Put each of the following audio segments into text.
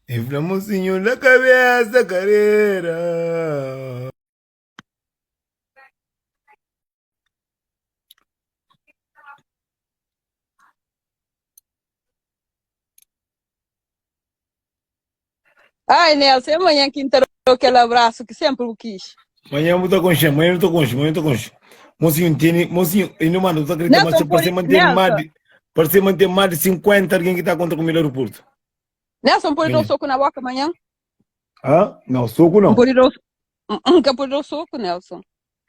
E fla mocinho da cabeça carreira. Ai, Nelson, é amanhã que entrou aquele abraço que sempre o quis. Manhã eu tô com manhã eu tô com manhã eu tô com Mocinho, tem, mocinho, e não mano, tu acredita, mas Nelson, parece pode, manter mais Nelson, de, parece manter mais de 50 alguém que está contra comigo no aeroporto. Nelson pode dar um Manhã. soco na boca amanhã? Ah? Não, soco não. Pode dar um, nunca pode dar um soco, Nelson.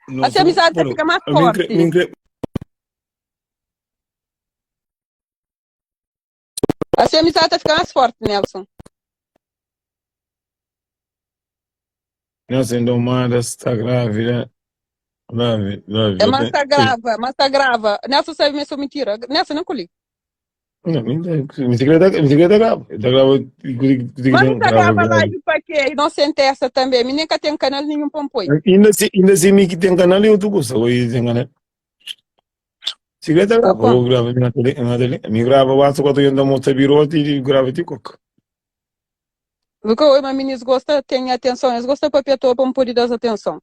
Não, Assim a soco, amizade pô, fica mais eu me incre, forte. me incre... Assim a amizade fica mais forte, Nelson. Nelson Domada está grávida. Grávida, É, grávida. mas está grava, mas está grava. Nelson sabe mesmo mentira. Nelson não colhi. Não, me secreta, me secreta grava. Está grava, Mas não está grava, grava grava. live para quê? Inocente essa também. Me nem tem canal nenhum para pôr. Ainda se, ainda se me que tem canal, eu tô gostando. Eu tem canal. Secreta grava, Opa. eu gravo, me grava, me grava, basta quando eu ando mostrar birote e grava de coca. Porque hoje, mas meninos gosta, tem atenção. Eles gostam para pessoa para me poder dar atenção.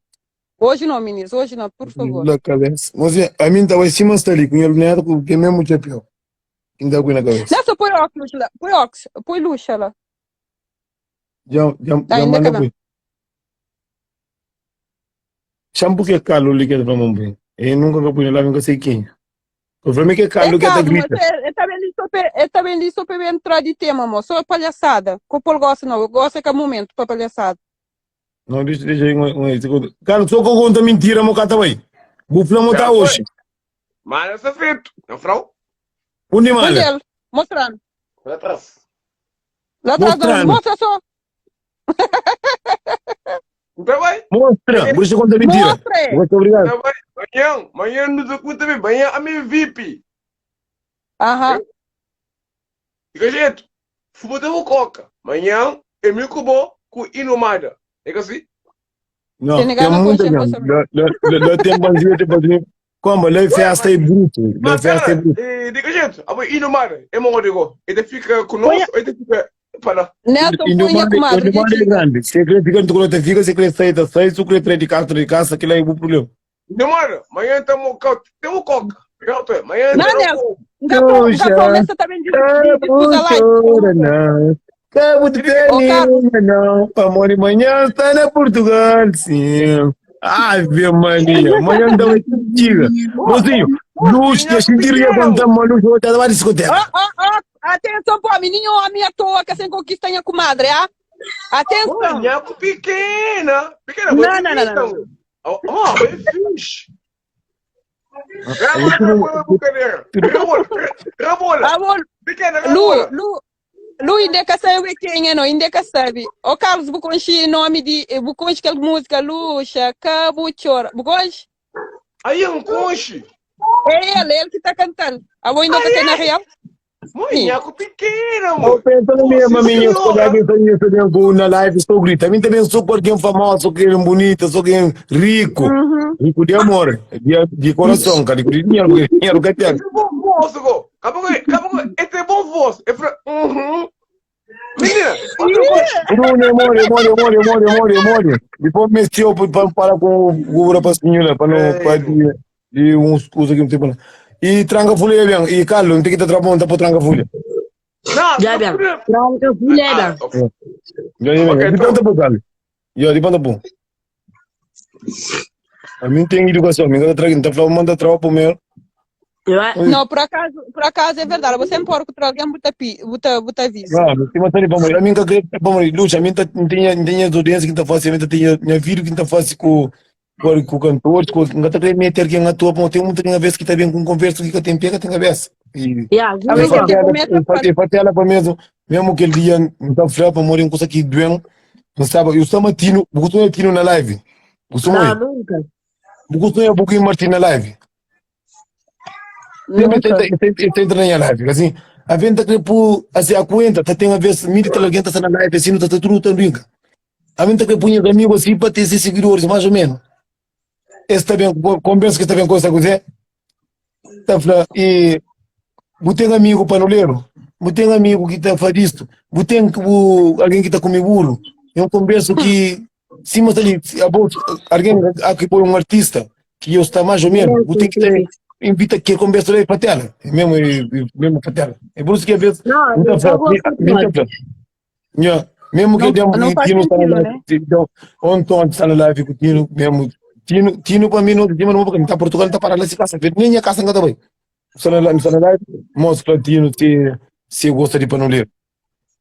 Hoje não, meninos, hoje não, por favor. Na cabeça. Mas a mim estava em cima está ali, com ele neto, com que mesmo chapéu. Ainda com na cabeça. Nelson, põe óculos lá, põe óculos, põe luxa lá. Já, já, Tá, já ainda manda que põe. Shampoo que é calo ali que é para mamãe. Eu nunca que põe lá, nunca sei quem. O problema é que é É calo que tá calmo, mas grita. é, é também ali só pe- é também ali só para entrar de tema, moço. Só palhaçada. Que o povo gosta não, eu gosto é que é momento para palhaçada. Não, deixa, deixa aí um, um segundo. Cara, só que eu conto mentira, meu cata vai. Bufla mo Já tá foi. hoje. Mas essa feito. Não, frau? Onde Onde mala? ele? Mostrando. Lá atrás. Lá atrás, não. Mostrando. Mostra só. Então vai. Mostra. Por isso conta mentira. Mostra. Muito obrigado. Então vai. Amanhã, amanhã nos oculta também. Amanhã a minha VIP. Aham. Fica jeito. Fubota o coca. Amanhã é meu cubo com inumada. É que assim? Não, Senegal tem não muita conhece gente. essa Lá, lá, lá tem banzinho, tem banzinho. Como? Lá é festa e bruto. Lá é Mas festa e cara, bruto. eh, diga jeito. A inumada é meu digo. Ele fica conosco, ele fica para. Nelson, E põe a comadre. o é grande. Se quer ficar no te fica, se quer sair, tá sai, se quer trair de casa, de casa, aquilo aí é o problema. Inumada, amanhã temos temos coca. Amanhã Não, temos Nelson. Nunca promessa também de, de, de usar live. Chora não. Cabo de Ô, Carlos. peninha não. Amor de manhã está na Portugal, sim. Ave Maria, amanhã dá uma diga. Mocinho, luz que a gente iria contar uma luz, vou estar na discoteca. Ó, ó, ó. Atenção, pô, menino, a minha toa que sem conquista minha comadre, ah? Atenção. Nhaco pequena. Pequena, Não, não, não, não. Oh, oh, é fixe. Rabola, Rabola, Rabola. Amor, Pequena, Lu, Rabola. Lu, Lu, ainda que sabe quem é, não, ainda que sabe. Ô, Carlos, vou conhecer nome de, vou conhecer aquela música, Luxa, Cabo Chora. Vou conhecer? Aí é um conche. É ele, é ele que tá cantando. A vou ainda que tem na real? Mãe, nhaco pequena, Eu amor. penso mesmo, Sim, minha senhora. escolha, que eu também na live, estou gritando. Também também sou com alguém famoso, sou alguém bonito, sou alguém rico. Rico de amor, de, de coração, cara, rico de dinheiro, porque dinheiro que tem. Esse é bom voz, go. Acabou, acabou. Esse é bom voz. Eu falei, uhum. Menina, outro voz. Bruno, more, more, more, more, more, more. Depois mexeu para falar com o rapazinho lá, para não para de, de uns coisas que não tem para. E tranca folha, bem. E Carlos, não tem que estar trabalhando para tranca folha. Não, Já, bem. Tranca folha, Ah, bem. ok. Já, já, Ok, bem. então. De ponta para Carlos. Já, de ponta para. A mim tem educação, a mim tá traindo, tá falando, manda trabalho para o meu. Eu- Não, por acaso, por acaso é verdade. Você é porco para alguém, bota, pi- bota, bota aviso. Não, mas tem uma para morrer. A mim que acredito para morrer. Luxa, a mim tá tinha tinha audiência que tá fazendo, a mim tinha minha filho que tá fazendo com com com cantores, com não tá querendo meter quem atua, bom, tem muita vez que tá bem com conversa que tem pega, tem cabeça. E Yeah, A eu mim falei que ela, começa eu falei, eu falei ela para mesmo, mesmo que ele dia não tá frio para morrer, um coisa que doendo, não sabe, eu sou Martino, o que eu tino na live. O sou Não, nunca. o que eu pouquinho Martino na live. Sempre Nunca. tenta, tenta, tenta na minha live, assim. Aven ta kre pu asi a kuenta ta ten aves mi di tal algen ta sta na live asi nu ta sta tudu ta brinka. Aven ta kre pu nhas amigu asi pa ten se siguidoris mais ou menos. Es ta ben konbensu ki es ta ben konsa kuzé? Ta fla e bu ten amigu panuleru? Bu ten amigu ki ta fla distu? Bu ten bu algen ki ta kume buru? É un konbensu ki sima sta li abo algen a ki poi un artista ki eu sta mais ou menos, bu ten ki ta invita ke konbensu la e fatela, e mesmo e mesmo fatela. É por isso ki a ves Não, mi ta eu fla, gosto mi ta de fla. Nha, mesmo que Não, deu não faz Tino está na sentido, live, né? então, ontem ontem está na live com Tino, mesmo Tino, Tino para mim não tem não porque tá Portugal tá parado lá se casa, nem minha casa não tá bem. Está na está na live, mostra Tino se se gosta de panoleiro.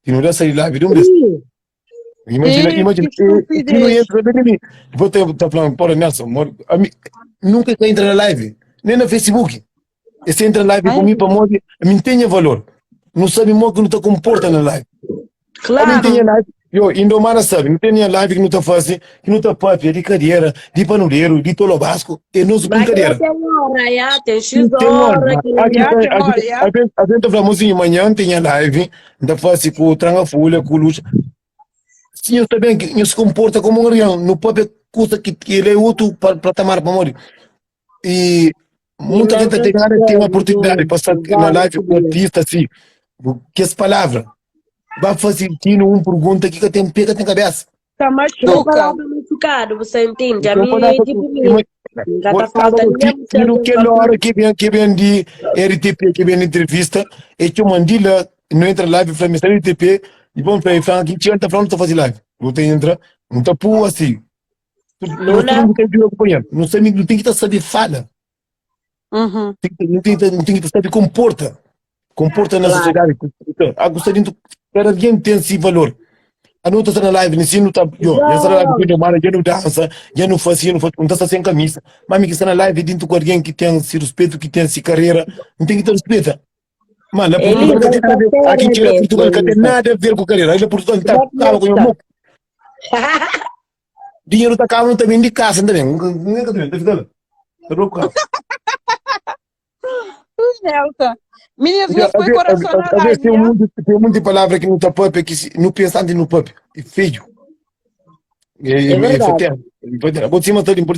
Tino dá sair live de um vez. Ih, Imagina, Ih, imagina, que e, Tino estupidez. entra dentro de mim. Vou ter tá falando, porra Nelson, mor, a mim, nunca que entra na live, nem na Facebook. Esse entra na live Ai, comigo para morrer, me tem valor. Não sabe mo que não tá comporta na live. A mim tem Claro. live, eu Indomara sabe, não tem live que não tá fazendo, que não tá papia de cadeira, de panuleiro, de tolobasco, é nosso Mas aquela brincadeira. tem hora, já, tem X Tem hora. hora que Aqui Já tem, tem aqui hora, tem, já. a gente, a gente tá falando, mozinho, amanhã tem a live, da faz com o Tranga Folha, com o Lúcio. Sim, eu também, que se comporta como um ariano, no próprio custa que, que ele é outro para tomar para morrer. E muita gente não tem nada tem uma oportunidade de passar na live com Exato. artista assim, que as palavras. Vai fazer tino um pergunta que tem pega tem cabeça. Tá Não machuca. palavra machucado, você entende? A Então, mim quando é ela- tipo ima- Nunca tá falta ninguém, você Tino tem que hora que vem que vem de RTP que vem de entrevista e que eu mandei lá não entra live para mim RTP e bom para falar que tinha tá falando tá fazer live não tem entra não tá pô assim não Luna. não tem que acompanhar não sei não tem que tá saber fala Uhum. tem que- não tem que não tem que saber comporta comporta na Claro. sociedade a gostaria de cada alguém tem esse valor a não tá na live nem não tá yo já está na live com o já não dança já não faz já não faz não tá sem camisa mas que está na live dentro com alguém que tem esse respeito que tem essa carreira não tem que ter respeito mano lá Ele Portugal não tem nada a ver vai aqui em ter Portugal não tem isso. nada a ver com carreira aí lá Portugal tá Vai acaba com o ter. meu dinheiro tá acabando também de casa também nem tá ficando tá louco cara Nelson. Meninas, Porque, nos põe às vezes- coração na às vezes live, tem um já? monte, tem um monte de palavra que não tá pop, que se, não pensa antes no pop. É feio. É, É é, verdade. fraterno. É fraterno. Agora, cima tá limpo,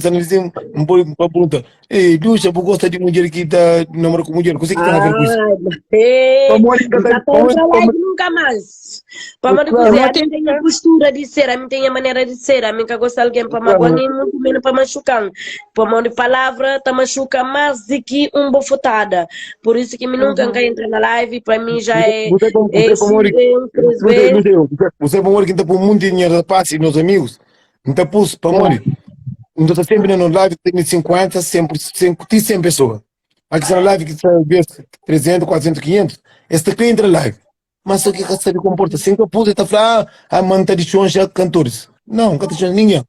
um pouco uma pergunta. Ei, Luxa, você gosta de mulher que tá namora com mulher? O que tem a ver com isso? Ai, ei, Pamor, não dá pra entrar live nunca mais. Pamor, Claro. dizer, a mim tem a postura de ser, a mim tem a maneira de ser, a mim que gosta de alguém para magoar, nem muito menos para machucar. Pamor de palavra, tá machuca mais do que um bofotada. Por isso que me nunca Uhum. uhum. entra na live, para mim já é, Você é é, pamor, é um três vezes. você é pamor que tá por muito dinheiro da passe, meus amigos. Não tá pulso, pamor. Não tá sempre na live, tem 50, 100, 100, tem 100 pessoas. Aqui está na live que está 300, 400, 500. Este aqui entra live. Mas só que sabe comporta. Sem capuz, está falando, ah, a manta de chão já cantores. Não, nunca deixa ninguém.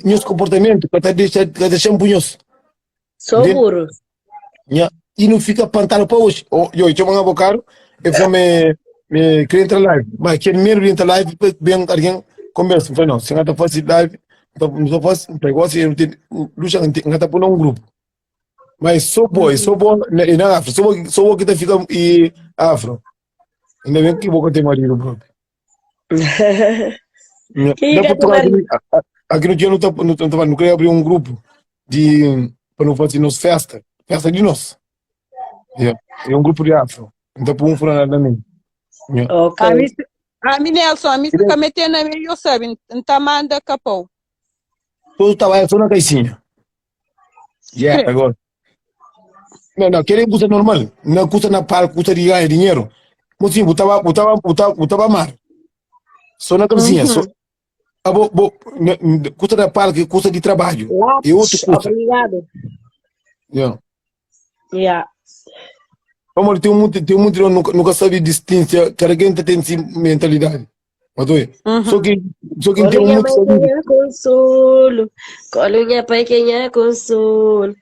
Nosso comportamento, que tá deixa, que deixa um punhos. Sou burro. E não fica pantalo para hoje. Oh, eu, eu chamo um avocado, eu vou me, me queria entrar live. Mas quer medo de entrar live, bem alguém conversa. Eu falei, não, se não tá fazendo live, não tá fazendo, igual se eu tenho, Luxa, não tá pondo um grupo. Mas sou boy, sou bom e na afro, sou bom, sou bom que tá fica e afro. Ainda bem que vou ter marido próprio. Quem Na quer ter Portugal, marido? aqui no dia não tá, não tá, não queria abrir um grupo de para não fazer nossa festa, festa de nós. Yeah. É um grupo de afro. Então por um fulano também. Yeah. Ok. A mim, a mim, Nelson, a mim fica metendo na meio, sabe? Não tá manda capão. Todo trabalha só na caixinha. Yeah, agora. Não, não, querem custa normal. Não custa na par, custa de ganhar dinheiro. Mas sim, botava, botava, botava, botava mar. Só na cabecinha. Só, ah, bo, bo, n- n- custa da parque, custa de trabalho. E outro Lápis, custa. obrigado. Yeah. Yeah. Vamos, tem muito, tem muito, nunca, nunca sabe distinção. Cada quem tem essa mentalidade. Mas, oi, Uhum. só que, só que tem Colinha muito mãe sabe. quem é consolo, colinha pai quem é consolo.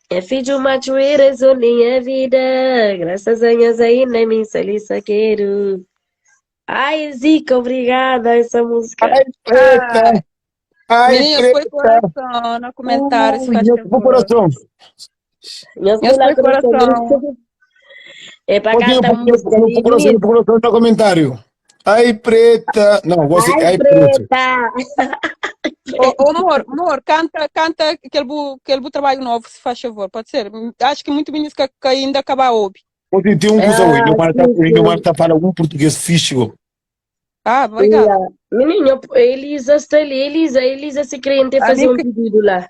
É filho macho e rezou minha vida, graças a Deus ainda me salisa quero. Ai, Zica, obrigada essa música. Ai, preta! Ai, Meninas, põe preta! coração no comentário, se Ui, faz meu favor. coração. Nhas Nhas pula põe coração. coração. É pa Pode canta música no de procuração, no bonito. procuração no comentário. Ai preta, não, você Ai, ai preta. preta. Ô, oh, amor, amor, canta, canta aquele bu, aquele bu trabalho novo, se faz favor, pode ser? Acho que muito meninos que, que ainda acaba ouve. Você tem um coisa hoje, Ah, meu mar tá, sim, meu mar sim. tá fala um português fixe. ó. Ah, obrigada. Yeah. Menino, Elisa está ali. Elisa, Elisa se crente A fazer mim, um pedido lá.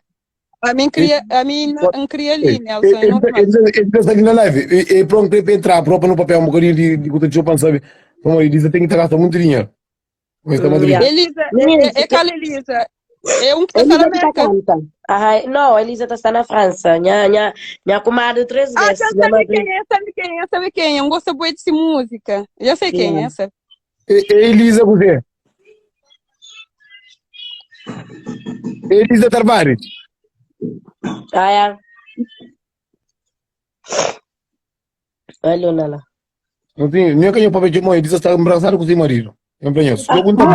a mim queria, a mim não queria ali, Nelson, é Ele normal. ele está aqui na live. E, e pronto, para entrar, próprio no papel, um bocadinho de de conta de chopan, sabe? Como ele diz, tem que gastar muito dinheiro. Mas está muito Yeah. dinheiro. Elisa, é, Menino, é, é qual Elisa? É um que está na Elisa que tá América. canta. Ah, não, Elisa tá está na França. Nha, nha, nha comadre três Ah, vezes. já Minha sabe madre. quem é, sabe quem é, sabe quem é. Eu gosto muito de música. Já sei quem é, Yeah. sabe? E, e Elisa, você? Elisa Tavares. Ah, é. Olha, lá. Não tem, nem que eu papel de mãe, Elisa está embarazada com seu marido. Eu penso. Eu não estou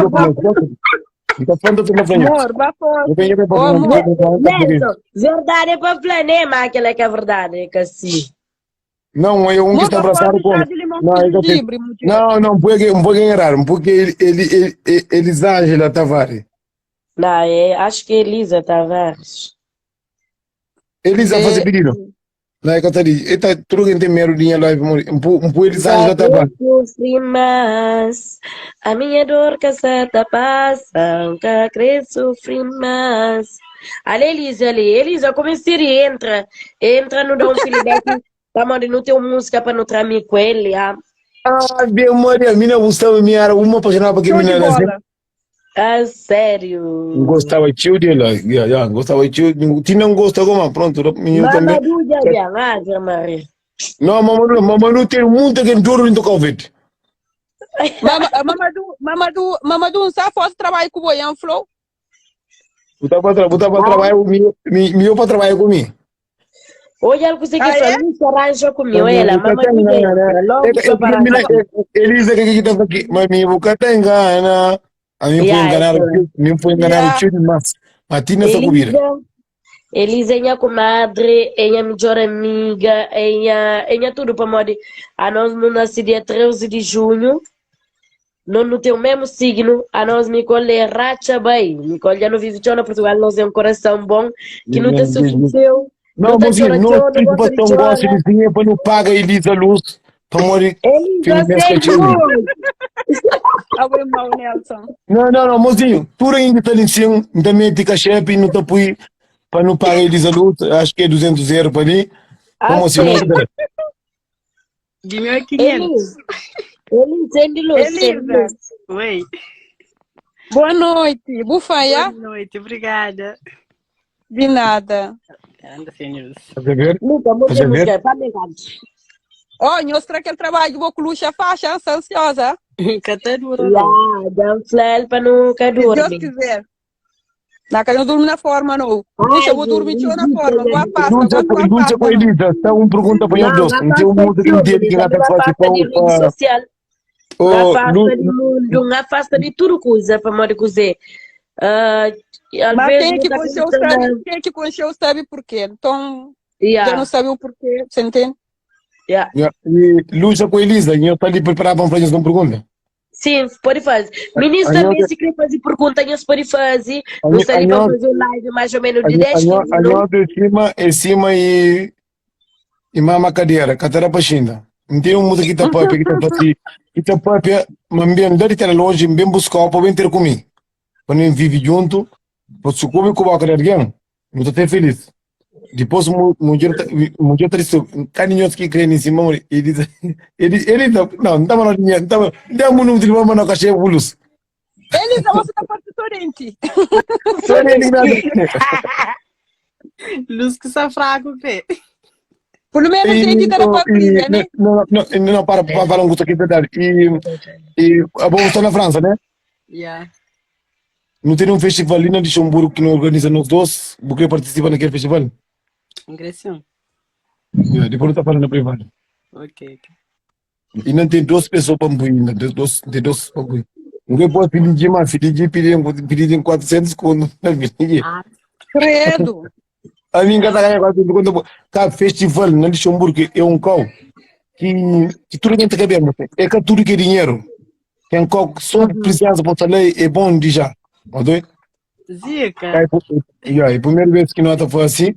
Então, falando de uma Amor, vá fora. Eu tenho que Ô, amor. Nelson, verdade é para planear, mas aquela é que é verdade, é que assim. Não, é um que está Amor, vá abraçado fora com. de chá de limão Não, com eu tenho- gengibre, mulher. Não, não, porque um pouco errado, porque ele, ele, ele, ele, Elisângela Tavares. Não, é, acho que é Elisa Tavares. Elisa É. faz pedido. Não, é que eu tô ali. Ele tá tudo que tem medo de dinheiro lá, um pouco, um pouco Elisângela Tavares. Sofri mais, a minha dor que seta passa, nunca cresço, sofri mais. Ali, Elisa, ali, Elisa, como seria? Entra, entra, não dá um feedback, tá mandando não tem música para não tramir com ele, ah. Ah, Deus Maria, a mina gostava, minha era uma apaixonada porque Show de mina era assim. bola. Ah, sério. Gostava tio dela, yeah, yeah, gostava tio, tinha não gosta como, pronto, menino também. Mamadou já já, ah, Zé Maria. Não, Mamadou, Mamadou tem muita que duro no Covid. Mama, Mamadou, Mamadou, Mamadou, não sabe fazer trabalho com o Boian Flow? Botar para botar para trabalhar comigo, me me para trabalhar comigo. Hoje ela consegue Ah, é? fazer, se arranja comigo, ela, Mamadou entra, logo só para arranjar. Elisa que que tá aqui, mas minha boca tá engana. A mim foi Yeah, enganar, essa. mim foi enganar o Yeah. tio demais. Mas tinha essa comida. Elisa, Elisa é minha comadre, é minha melhor amiga, é minha, é minha tudo para morrer. A nós não nasce dia 13 de junho, não, não tem o mesmo signo, a nós Nicole é racha bem. Nicole já não vive só na Portugal, nós é um coração bom, que não te sofreu, Não, não te mas chora, não chora, não fico gosta de tão gosto chora. de dinheiro para não pagar Elisa Luz. Para morrer. Elisa, Filho, sem tio. luz. Ah, o irmão Nelson. Não, não, não, mozinho, tu ainda está ali em cima, também te cachepe, não te pui para não pagar Elisa Luz, acho que é 200 euros para ali. Ah, Como assim, não sério. De 1500. Elisa, Elisa, sende luz, sende Elisa. luz. Oi. Boa noite. Boa Bufaia? noite, obrigada. De nada. Anda sem luz. Tá a ver? Nunca, Tá muita a ver? música, para mim, Ó, oh, mostrar aquele trabalho, vou com luxa faixa, sou ansiosa. Catadura, não. Yeah, dá um flare para nunca Se Deus dormir. quiser. Na casa eu durmo na forma, não. Luxa, vou dormir tio na forma. Boa pasta, Luta, boa luta com pasta, não. Elisa, está um pergunta para Não, Deus. na Não tem um afasta mundo de que tudo, dele que Elisa, vai não fazer afasta de rede para social, não oh, afasta Lu, de mundo, não afasta de tudo coisa para modo dizer. Ah, às Mas vezes quem é não que tá conheceu pensando sabe, na... quem é que conheceu sabe porquê. Então, já Yeah, não sabe o porquê, você entende? yeah. yeah. E Luta com Elisa, e eu estou ali preparado para fazer uma pergunta. Sim, pode fazer. Ministro A também, se quer fazer pergunta, nós pode fazer. Não sei ali para fazer um live mais ou menos de 10, 15 minutos. A cima, em cima e e mama cadeira, cadeira para China. Não tem um música que tá papia, que tá assim, que tá papia, mas bem, dá de ter longe, bem buscar, para bem ter comigo. Para nem vive junto, para se comer com a boca de alguém, não tá até feliz. Depois, mulher, mulher tá disse, caninhos que creem em cima, ele diz, ele, ele, não, não estava na linha, não estava, não estava no tribunal, não cachê, bulus. Elisa, você tá parte sorente. Só ele, nada. Luz que está fraco, crê. Pelo menos E, tem que estar para e, briga, né? não, não, não, para, para falar um gosto aqui, verdade. E, e, a bom, estou na França, né? Yeah. Não tem um festival ali na Luxemburgo que não organiza nós dois, porque participa naquele festival? Ingressão. Yeah, depois não tá falando na privada. Ok, ok. E não tem duas pessoas para me ainda, tem duas, tem duas para me. Ninguém pode pedir mais, pedir, pedir, pedir em 400 conto. Ah, Credo. A minha casa ganha 400 conto. Tá, festival na Luxemburgo é um cão. ki, ki tudu algen ta ka ben. É ka tudu ki é dinheru. Ten kau só presensa pa ta lei é bom di já. Ok? Zika. É, yeah, é primeira vez que nós tá fazendo assim.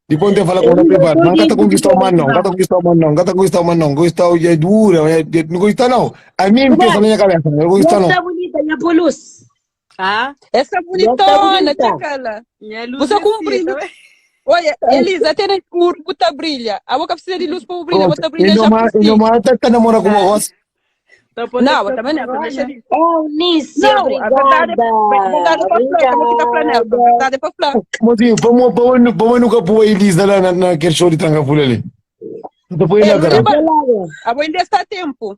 Depois tem fala com o privado, mas não tá conquistar o mano, não, não tá conquistar o mano, não, não tá conquistar o mano, não, conquistar o é dura, é, é, não conquistar não. A mim pensa na minha cabeça, não conquistar não. Tá bonita, minha poluz. Ah, Essa tá bonitona, bonita. tchacala. minha luz Você é com um brilho. também. Olha, Elisa, até no escuro, bota brilha. A boca precisa de luz para brilhar, bota brilha Ele já não por si. ele não tá, tá namorando com uma roça. Tá podendo Não, ficar também não, com também vergonha. deixa de- Eunice, Não, a verdade é, a verdade é para flor, como que tá pra Nelson, a verdade é para flor. Mozinho, vamos, vamos, vamos nunca pôr a Elisa lá na, naquele show de Tranca-Folha ali. Não tá põe É, lá, caramba. Luriba, a boa ainda está a tempo.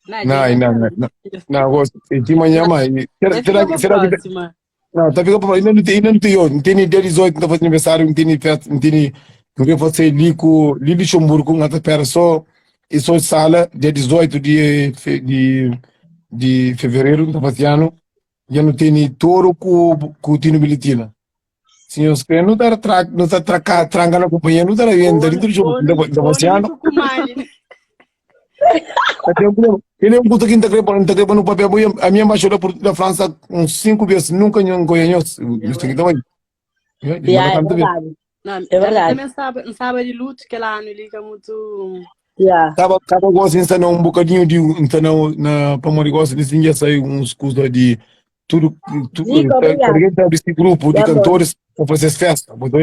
Não, Não, gente, não, não, não. Não, gosto. E de manhã, mas. Será, Vai será, ficar pra será que. próxima. Não, tá ficando pra ainda não tem, ainda não tem, eu, não tem nem dia 18, não tá fazendo aniversário, não tem nem festa, não tem nem. Não quero fazer ali com ali Luxemburgo, não tá pera só, e só sala, dia 18 de, fe- de, de fevereiro, não tá fazendo, já não tem nem touro com, com o Tino Bilitina. Se os querem, não tá tra, não tá traca, tranca na companhia, não tá vendo, dentro do Luxemburgo, não tá fazendo. com malha. Tá tem um problema. Ele é um puto que não tá querendo, não tá querendo no papel, a minha embaixadora por- da França, uns cinco vezes, nunca não conheço. Isso aqui também. Yeah, é verdade. Não, É verdade. Também sabe, não sabe de luto que lá no liga muito. Yeah. Tava, tava gosto de um bocadinho de então na para morrer gosto de já saiu uns cursos de tudo tudo Zico, obrigado. alguém tá esse grupo de Tá bom. cantores para fazer festa, botou?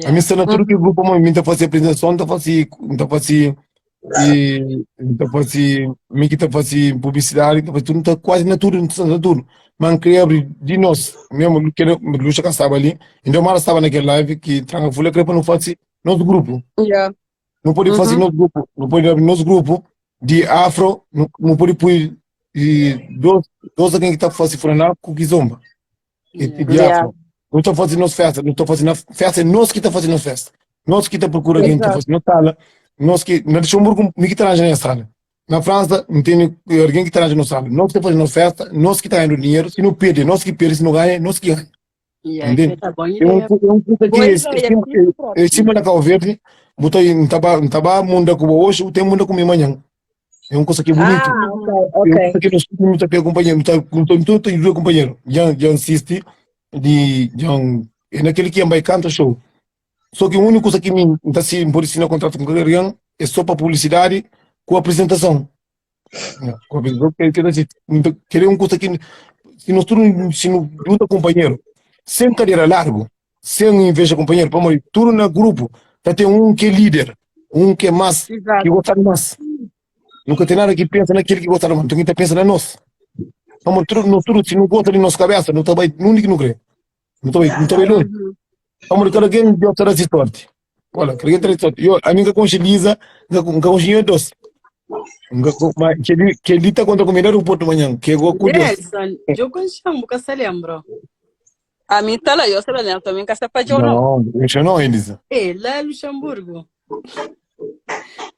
A mim está na tudo que grupo mas mim tá fazer apresentação, tá fazer, tá fazer e tá fazer, mim que tá fazer publicidade, tá fazer tudo, tá quase na tudo, tá na tudo. Mas queria abrir de nós, mesmo que Lucha que estava ali, então Mara estava naquele live que tranca folha queria para não fazer nosso grupo. Yeah. Não pode fazer Uhum. nosso grupo, não pode abrir nosso grupo de afro, não, não pode pôr e dois, dois alguém que está fazendo funaná com kizomba, e, e de Yeah. afro. Não está fazendo nossa festa, não está fazendo festa, é nós que está fazendo festa. Nós que está procurando alguém que está Exato. fazendo sala, nós que, na Luxemburgo, ninguém que traz na sala. Na França, não tem alguém que traz na sala. Nós que está fazendo festa, nós que está ganhando dinheiro, se não perde, nós que perde, se não ganha, nós que ganha. Yeah, Entende? tá bom É um, ideia. é um puta que Boa é, ideia, é, muito próprio. é, em cima da Cabo Verde, botei não tava, não tava munda com hoje, tem munda comigo amanhã. É uma coisa que é bonito. Ah, ok, É uma ok. coisa que nós não tá companheiro, não tá, não tá, não tem dois companheiro. Já, já insiste de, já, é naquele que vai canta show. Só que o único coisa que me tá se por isso contrato com o é só para publicidade com apresentação. Não, com apresentação, quer, quer dizer, então, querer um coisa que se nós tudo se não junta companheiro, sem cadeira largo, sem inveja companheiro, para morrer, tudo no grupo, tá tem um que é líder, um que é mais, que Exato. gosta mais. Nunca tem nada que pensa naquele que gosta mais, tem que pensa na nós. Vamos, tudo, nós tudo, se não gosta de nossa cabeça, não tá bem, não que não crê. Não tá bem, não tá bem longe. Uhum. Vamos, cada quem Deus terá essa sorte. Olha, cada quem terá sorte. Eu, a minha conchiliza, nunca conchilha doce. Nunca, mas que ele, que ele tá contra comida do Porto manhã, que eu com Deus. Nelson, eu conchamo, que se lembro. A mim tá lá, eu sei lá, Nelson, também que essa pajou não. Não, deixa não, Elisa. É, lá em Luxemburgo.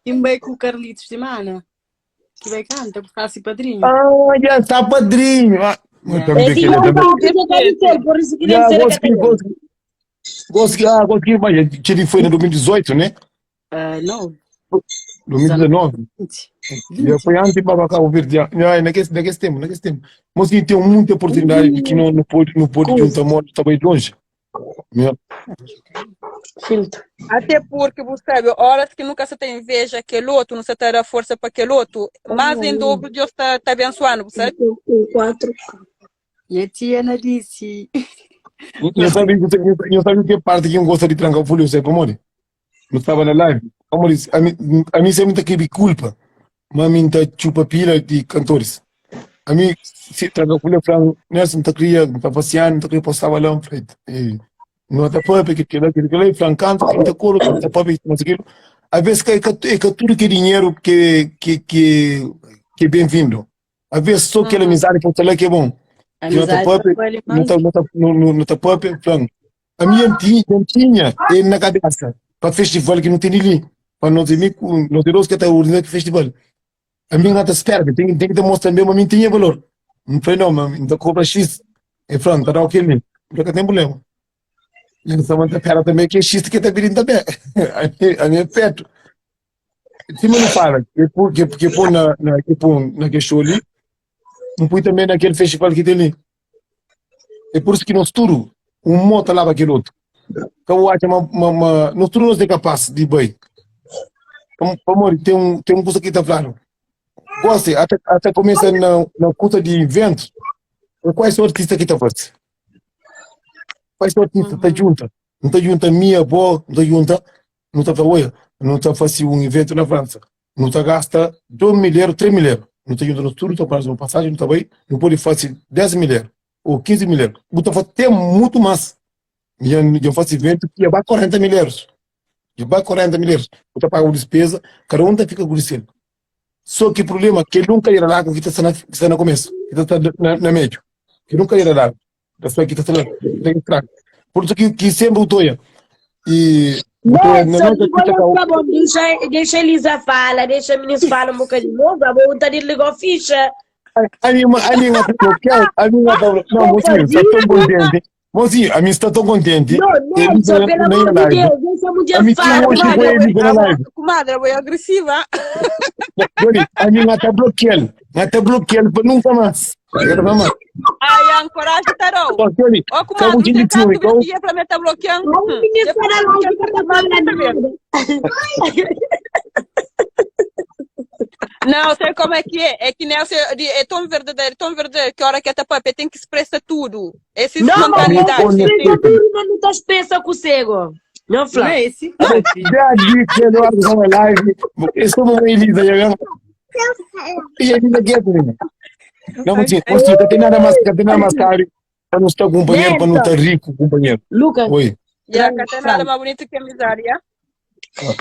E vai com o Carlitos de Mana. Que vai canta, por causa padrinho. Ah, já está padrinho. Ah, Yeah. também É que ele que também. não tá, por isso que Já, deve ser gosto que, que gosto, gosto que, ah, gosto que, mas que ele foi em 2018, né? Ah, não, 2019. 20. Já foi antes para Cabo Verde. Já, já, naquele, naquele tempo, naquele tempo. Mas que tem muita oportunidade que não, não pode, não pode juntar muito, está bem longe. Yeah. Filtro. Até porque, você sabe, horas que nunca se tem inveja aquele outro, não se terá força para aquele outro, mas em dobro Deus está tá abençoando, você sabe? Quatro. E a tia Ana disse. Eu sabia, eu sabia que parte que eu gosto de trancar o folho, sabe como? Não estava na live. Como disse, a mim, a mim sempre que culpa. Mas a mim tá chupa pila de cantores. A mim, se tranca folha, falo, Nelson, tá queria, tá passeando, tá queria postar lá, falei, e não tá pobre, que que que que falo, canto, tá coro, tá pobre, não sei o que. Às vezes que que que tudo que é dinheiro que que que que é bem-vindo. Às vezes só aquela Uhum. amizade para lá que é bom. Que não tá Amizade pobre, para ele, não tá, não tá, não, não, não tá pobre, plano. A minha tinha, não tinha, ele na cabeça, para festival que não tem ali, para nós amigos, nós temos que estar organizando que festival. A minha nota espera, tem, tem que demonstrar mesmo, a minha tinha valor. Não falei, não, mas então cobra X. Ele falou, não tá ok ali, não tem problema. E essa manta pera também, que é X que tá pedindo também. A minha, a minha é perto. Sima nu fala, ke pu, ke, ke pô na, na, ke pô na ke show li, nu pui também naquele festival que tem li. É por isso que nós tudo, um mo ta laba aquele outro. Ka bu atxa ma, ma, ma nós tudo nós é capaz de bai. Pamodi tem um, tem um kusa ki ta fladu. Gosi, ata, ata começa na, na kusa de evento, quais são artista ki ta fasi? Quais são artista ta junta? Nu ta junta mi, abo, nu ta junta, nu ta fla, oia, nu ta fasi un evento na França. Nu ta gasta 2 mil euro, 3 mil euro. Nu ta junta nos tudu, ta fasi un passagem, nu ta bai, nu pode fasi 10 mil euro ou 15 mil euro. Bu ta fasi tem muito mais. Dja dja fasi evento que ia ba 40 mil euros. Dja ba 40 mil euros. Bu ta paga bu despesa, cada um ta fica ku di sel. Só que problema, kel um cadeira larga que ta sta na, que sta na começo, que ta sta na, na meio. Que um cadeira larga. Da só que ta sta na, ta estraga. Por isso que, que sempre o toia. E o toia na Nelson, nota digo que eu tá tá bom, deixa, deixa Elisa fala, deixa a menina fala um bocadinho. Não, tá bom, tá desligou a ficha. A minha, a minha tá bloqueada, a minha tá bloqueada. Não, mocinho, está tão contente. Mocinho, a minha está tão contente. Não, Elisa Nelson, pelo na amor de live. Deus, deixa a A mulher minha tinha fala, hoje comadre. com a Elisa na live. Comadre, eu agressiva. Olha, a minha tá bloqueando. Ela tá bloqueando para nunca mais. Ela tá mais. Ai, ancoragem, tarou. Só que olha, Ó, acabou comadre, de você dizer, tanto então, vez que ia pra mim tá bloqueando. Não, Hum. menina, Eu fala falei, lá, que que tá falando nada. Não, sei como é que é. É que Nelson é, é tão verdadeiro, tão verdadeiro, que a hora que é papel tem que expressar tudo. Essa Não, mas não espontaneidade. Olha, você expressa tem. tudo, mas não tá expressa com o cego. Não, Não Flá. é esse, papi? já disse que Eduardo está na live. Eu sou uma Elisa, já viu? E a Elisa quieto, né? Não, mocinho, mocinho, não tem nada mais, não tem nada mais caro para não estar companheiro, para não estar rico, companheiro. Lucas, Oi, Já, que tem nada mais bonito que amizade, já?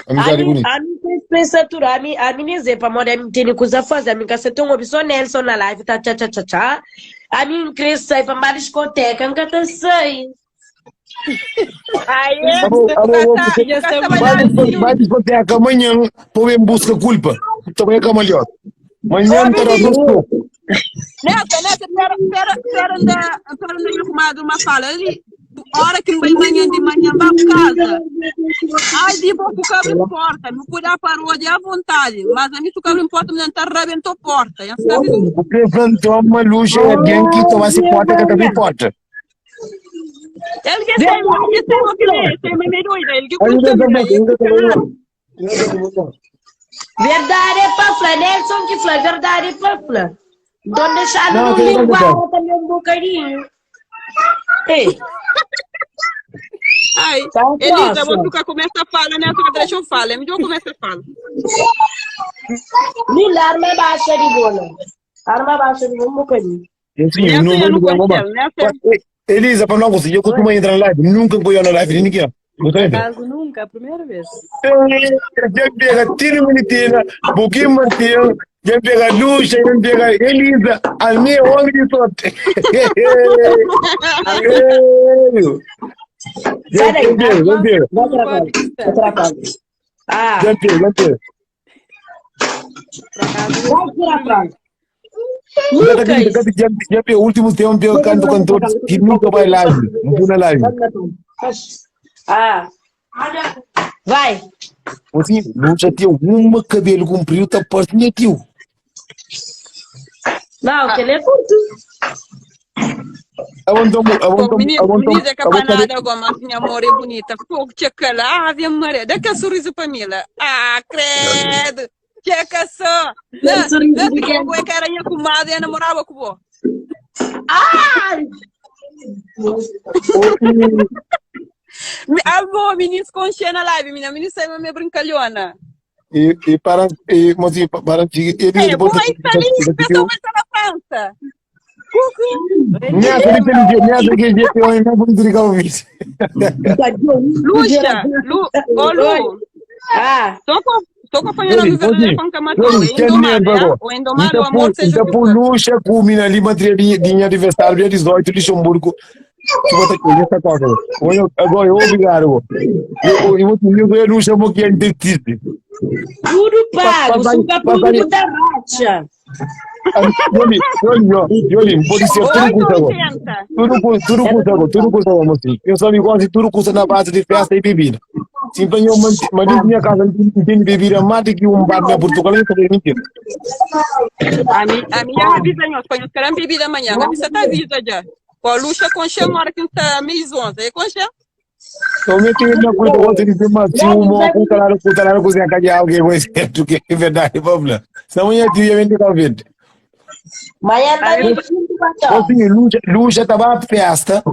a amizade mim, bonita. a mim tem expressa tudo, a mim, a mim nem sei, para morar, a mim tem coisa a fazer, a mim que tem uma opção Nelson na live, tá, tchá, tchá, tchá, tchá. A mim cresce para uma discoteca, nunca te sei. Aí, é, Tá bom, tá bom, tá, você tá vai, trabalhando. disco- vai discoteca amanhã, pô, em busca culpa. Também é camaleão. Amanhã terá dois pouco. Nelson, Nelson, pera, pera, pera, anda, pera, anda, minha comadre, uma fala ali. Hora que vem manhã de manhã, vai para casa. Ai, de bom, o cabelo importa. Me cuidar para hoje à vontade. Mas a mim, se o cabelo importa, me tá rebentou porta. Já sabe? Porque plantou uma luz é alguém que toma se porta que também porta. Ele que tem, ele tem o que ele tem, me doida, ele que Aí custa, não ele tem que Verdade é para falar, Nelson que fala, verdade é para falar. Então deixar Não, no tem que linguagem também um bocadinho. Ei, Ai, tá o Elisa, vou próximo. ficar começa a falar, né? Só deixa eu falar. É melhor começa a falar. Lila, arma baixa de bola. Arma baixa de bola um bocadinho. Sim, Nelson, não eu vou não ligar, conheço, Nelson. Elisa, para não conseguir, eu costumo entrar na live, nunca vou na live de ninguém. Você entra? Caso nunca, a primeira vez. Já pega Tino Militina, Buquim Martins, já pega Luxa, já pega Elisa, a minha homem de sorte. Sério? Já Sai daí. pega, já pega, Vai para cá. Vai para cá. Ah, já pega, já pega. Por acaso, vai para cá. Já Lucas. já já pega o último tempo, eu canto cantor que nunca vai live, não vou na live. Ah, vai. Assim, Luxa tem uma cabelo comprido, tá perto minha tio. Não, que ele é curto. Aonde, Pô, aonde, menino, aonde, menino é aonde, capanada agora, mas minha amor é bonita. Fogo, tcheca lá, Ave Maria. Dá aquele sorriso pra Mila. Ah, credo. Tcheca só. Não, sorriso não, de quem? se eu era minha comadre, eu namorava com você. Ai! Alô, menino, com na live, menina. Menino saiu minha brincalhona. E, e para, e, mas e para, ele É, depois boa, está ali, pessoal vai estar na França. Nessa de nessa que gente eu ainda vou entregar o vídeo. Luxa, Lu, ô Lu, Ah, tô com, tô acompanhando a Yuri, verdadeira Yuri, panca matou. Yuri, O quer Indomado, dinheiro é? agora? O Indomado, o Então, amor seja então o que por for. Luxa culmina ali matria de de aniversário dia 18 de Luxemburgo. Que vou ter que essa coisa. Olha, agora eu obrigado. Eu eu vou te dizer Luxa porque é indeciso. tudo pago. Papai- Suca papai- tudo da racha. Yuri, Yuri, Yuri, pode ser tudo custa agora. 880. Tudo, cu- tudo custa agora, tudo custa agora, mocinho. Eu só me gosto de tudo custa na base de festa e bebida. Sim, para eu mas dentro da minha casa não tem bebida mais do que um bar na Portugal, não tem mentira. A mi, a minha avisa nós, para nós queremos bebida amanhã, a missa tá avisa já. Com a luxa com chama, hora que está meio onze, é com chama? Eu me tenho uma coisa, gosto de dizer, mas se uma com calado, com calado, com zé cadeia, alguém vai ser, porque é verdade, vamos lá. Senão eu tinha vender com vende. Manhã tá me bater. Assim, luxa, luxa tava a festa,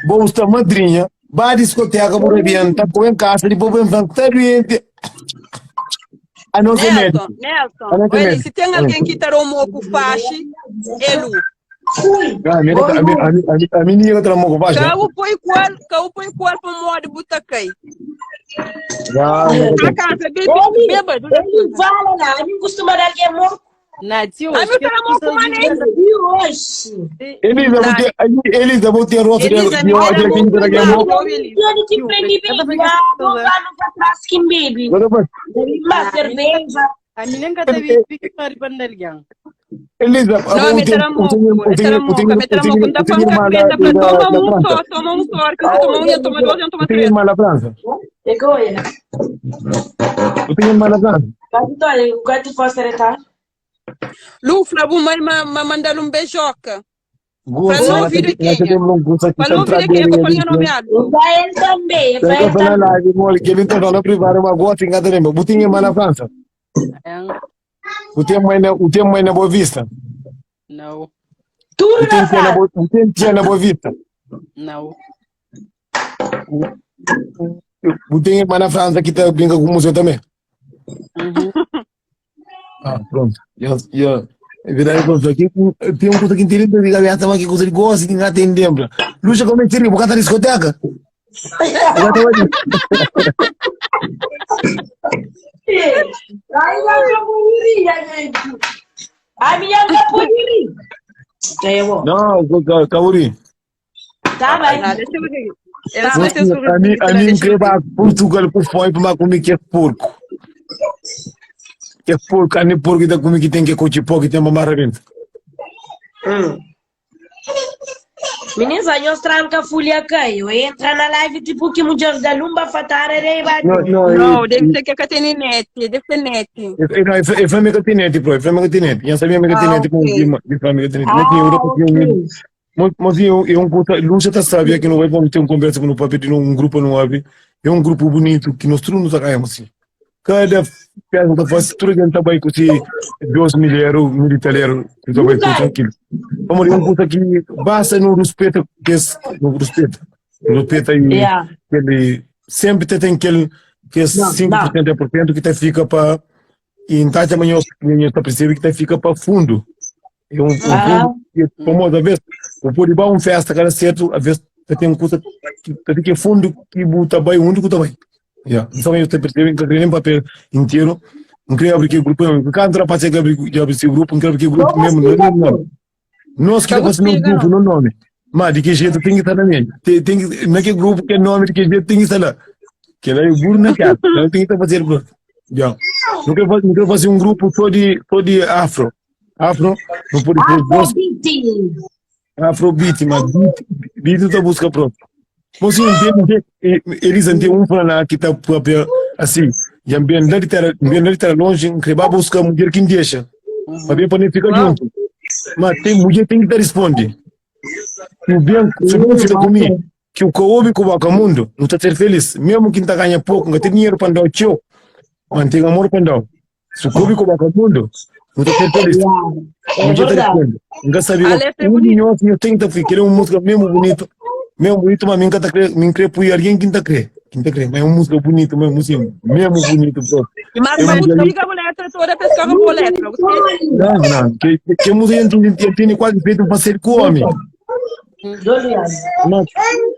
bolsa madrinha, vai à discoteca, por rebenta, põe em casa, depois põe em franco, tá doente. A não ser médico. Nelson, Nelson, A não ser olha, médico. se tem alguém que tarou com fache, é Lu. Ah, a minha- a minha- a minha- a minha ninguém tramou com faixa. Cau põe qual, cau põe qual para modo butacai. Ah, Na casa, bebe, Ele, bêbado. ele fala lá, a mim costuma dar alguém morto. Na de A hoje, mim tramou com mané. E hoje? Elisa, vou ter, Elisa, vou ter rosto de Elisa, de me de dá quem muito que é mal. morto. Ele que prende bebê, ah, anos atrás que bebe. Agora vai. Uma cerveja. A mim nunca teve pique para alguém. Elisa, Não, vou me ter, tramou, o tenho, o me tenho, o tramou, tenho, me o tenho, tramou. Quando o tenho tá irmã venda da para da toma da um França. só, toma um só, que você toma um, eu toma dois, eu toma O tenho três. irmã da França. É que olha. O tenho irmã da França. Mas então, olha, o quanto posso tá? Lu, Flávio, mãe, ma, ma mandar um beijoca. Gosto, Falou, ela filho, tem, ela quem tem é? um gosto aqui, Falou, tá filho, quem é? Para entrando falar nomeado. Vai ele também, vai Eu ele tô falando também. lá, mole, que ele tá falando privado, mas gosto em cada lembra. O tenho irmã na França. É, O tenho mãe na, o tenho mãe na Boa Vista. Não, O Tudo na tenho tia na França. Boa, o tenho tia na Boa Vista. não. O tenho irmã na França que tá brinca com o museu também. Uhum. Ah, pronto. Já, já. É verdade, pronto. Aqui tem um coisa que inteira de cabeça, mas que coisa de gosto, que não tem lembra. Luxa, como é que seria? Vou cantar discoteca? Vou cantar Ai, eu poderia, gente. A minha não poderia. É bom. Não, Kauri. Tá bem. Ah, deixa eu ver. Eu só tenho A mim, a mim quebra Portugal por fome, mas comer que é porco. Que é porco, carne de porco, que tá comer que tem que cochipó, que tem mamar rebento. Meninas, a nós tranca a folha caiu. Entra na live tipo que mulher da lumba fatara rei vai. Não, não, Não, deve ser que é Cateninete, deve ser net. Não, é família continente, bro, é família continente. Eu sabia família Ah, continente, ok. de família continente. Mas tinha Europa, tinha um Mas, mas eu, eu, Lúcia tá sabe que não vai vamos ter uma conversa com o papi de um grupo não abre. É um grupo bonito que nós todos nos agarramos assim. Cada peça que faz, tudo gente também com se Deus milheiro, militareiro, que também com tranquilo. Vamos ali, um curso aqui, basta no respeito, que esse, no respeito, no respeito aí, Yeah. aquele, sempre tem aquele, que é 5%, 10% que te fica para, e então amanhã você percebe que te fica para fundo. É um, um Ah. fundo que, como às vezes, o pode dar uma festa, cara, certo, às vezes tem um custo que tem que fundo que buta bem, onde que bem. Yeah. Então eu te percebo que nem papel inteiro, não queria abrir aquele grupo, não quero rapaz que abrir abrir esse grupo, não quero abrir aquele grupo mesmo, não, não, não. Nós que Tá fazemos um consigo, grupo, não nome. Mas de que jeito tem que estar na minha. Tem, tem que, naquele grupo que é nome, de que jeito tem que estar lá. Que lá é o burro na cara. Não tem que estar fazendo grupo. Yeah. Não quero, fazer- não quero fazer um grupo só de, só de afro. Afro, não pode ser gosto. Afrobeat. Afrobeat, mas beat, beat tá busca pronto. Você entende? Eles têm um plano que tá próprio assim, e ambiente lá de terra, ambiente lá de terra longe, que vai buscar mulher que deixa. Para bem para nem ficar junto. Mas tem mulher tem que te responde. E o bem, se não fica comigo, que o que com o vagamundo não tá ser feliz, mesmo que não ganha pouco, não tem dinheiro para dar o tio, mas tem amor para dar. Se o que com o vagamundo não tá ser feliz. É Mulher te verdade. responde. Nunca sabia. A letra é Um bonita. milhão, eu tenho que ficar, uma música mesmo bonita. Mesmo bonito, mas nunca tá cre, me crê por alguém que tá crê. Quem tá crê, mas é uma música bonita, mesmo assim, mesmo bonito, bro. Mas Eu mas não- explica a letra toda, pessoal, com a letra. Você Não, não, que, que a música tem, tem quase feito para ser com homem. Mas,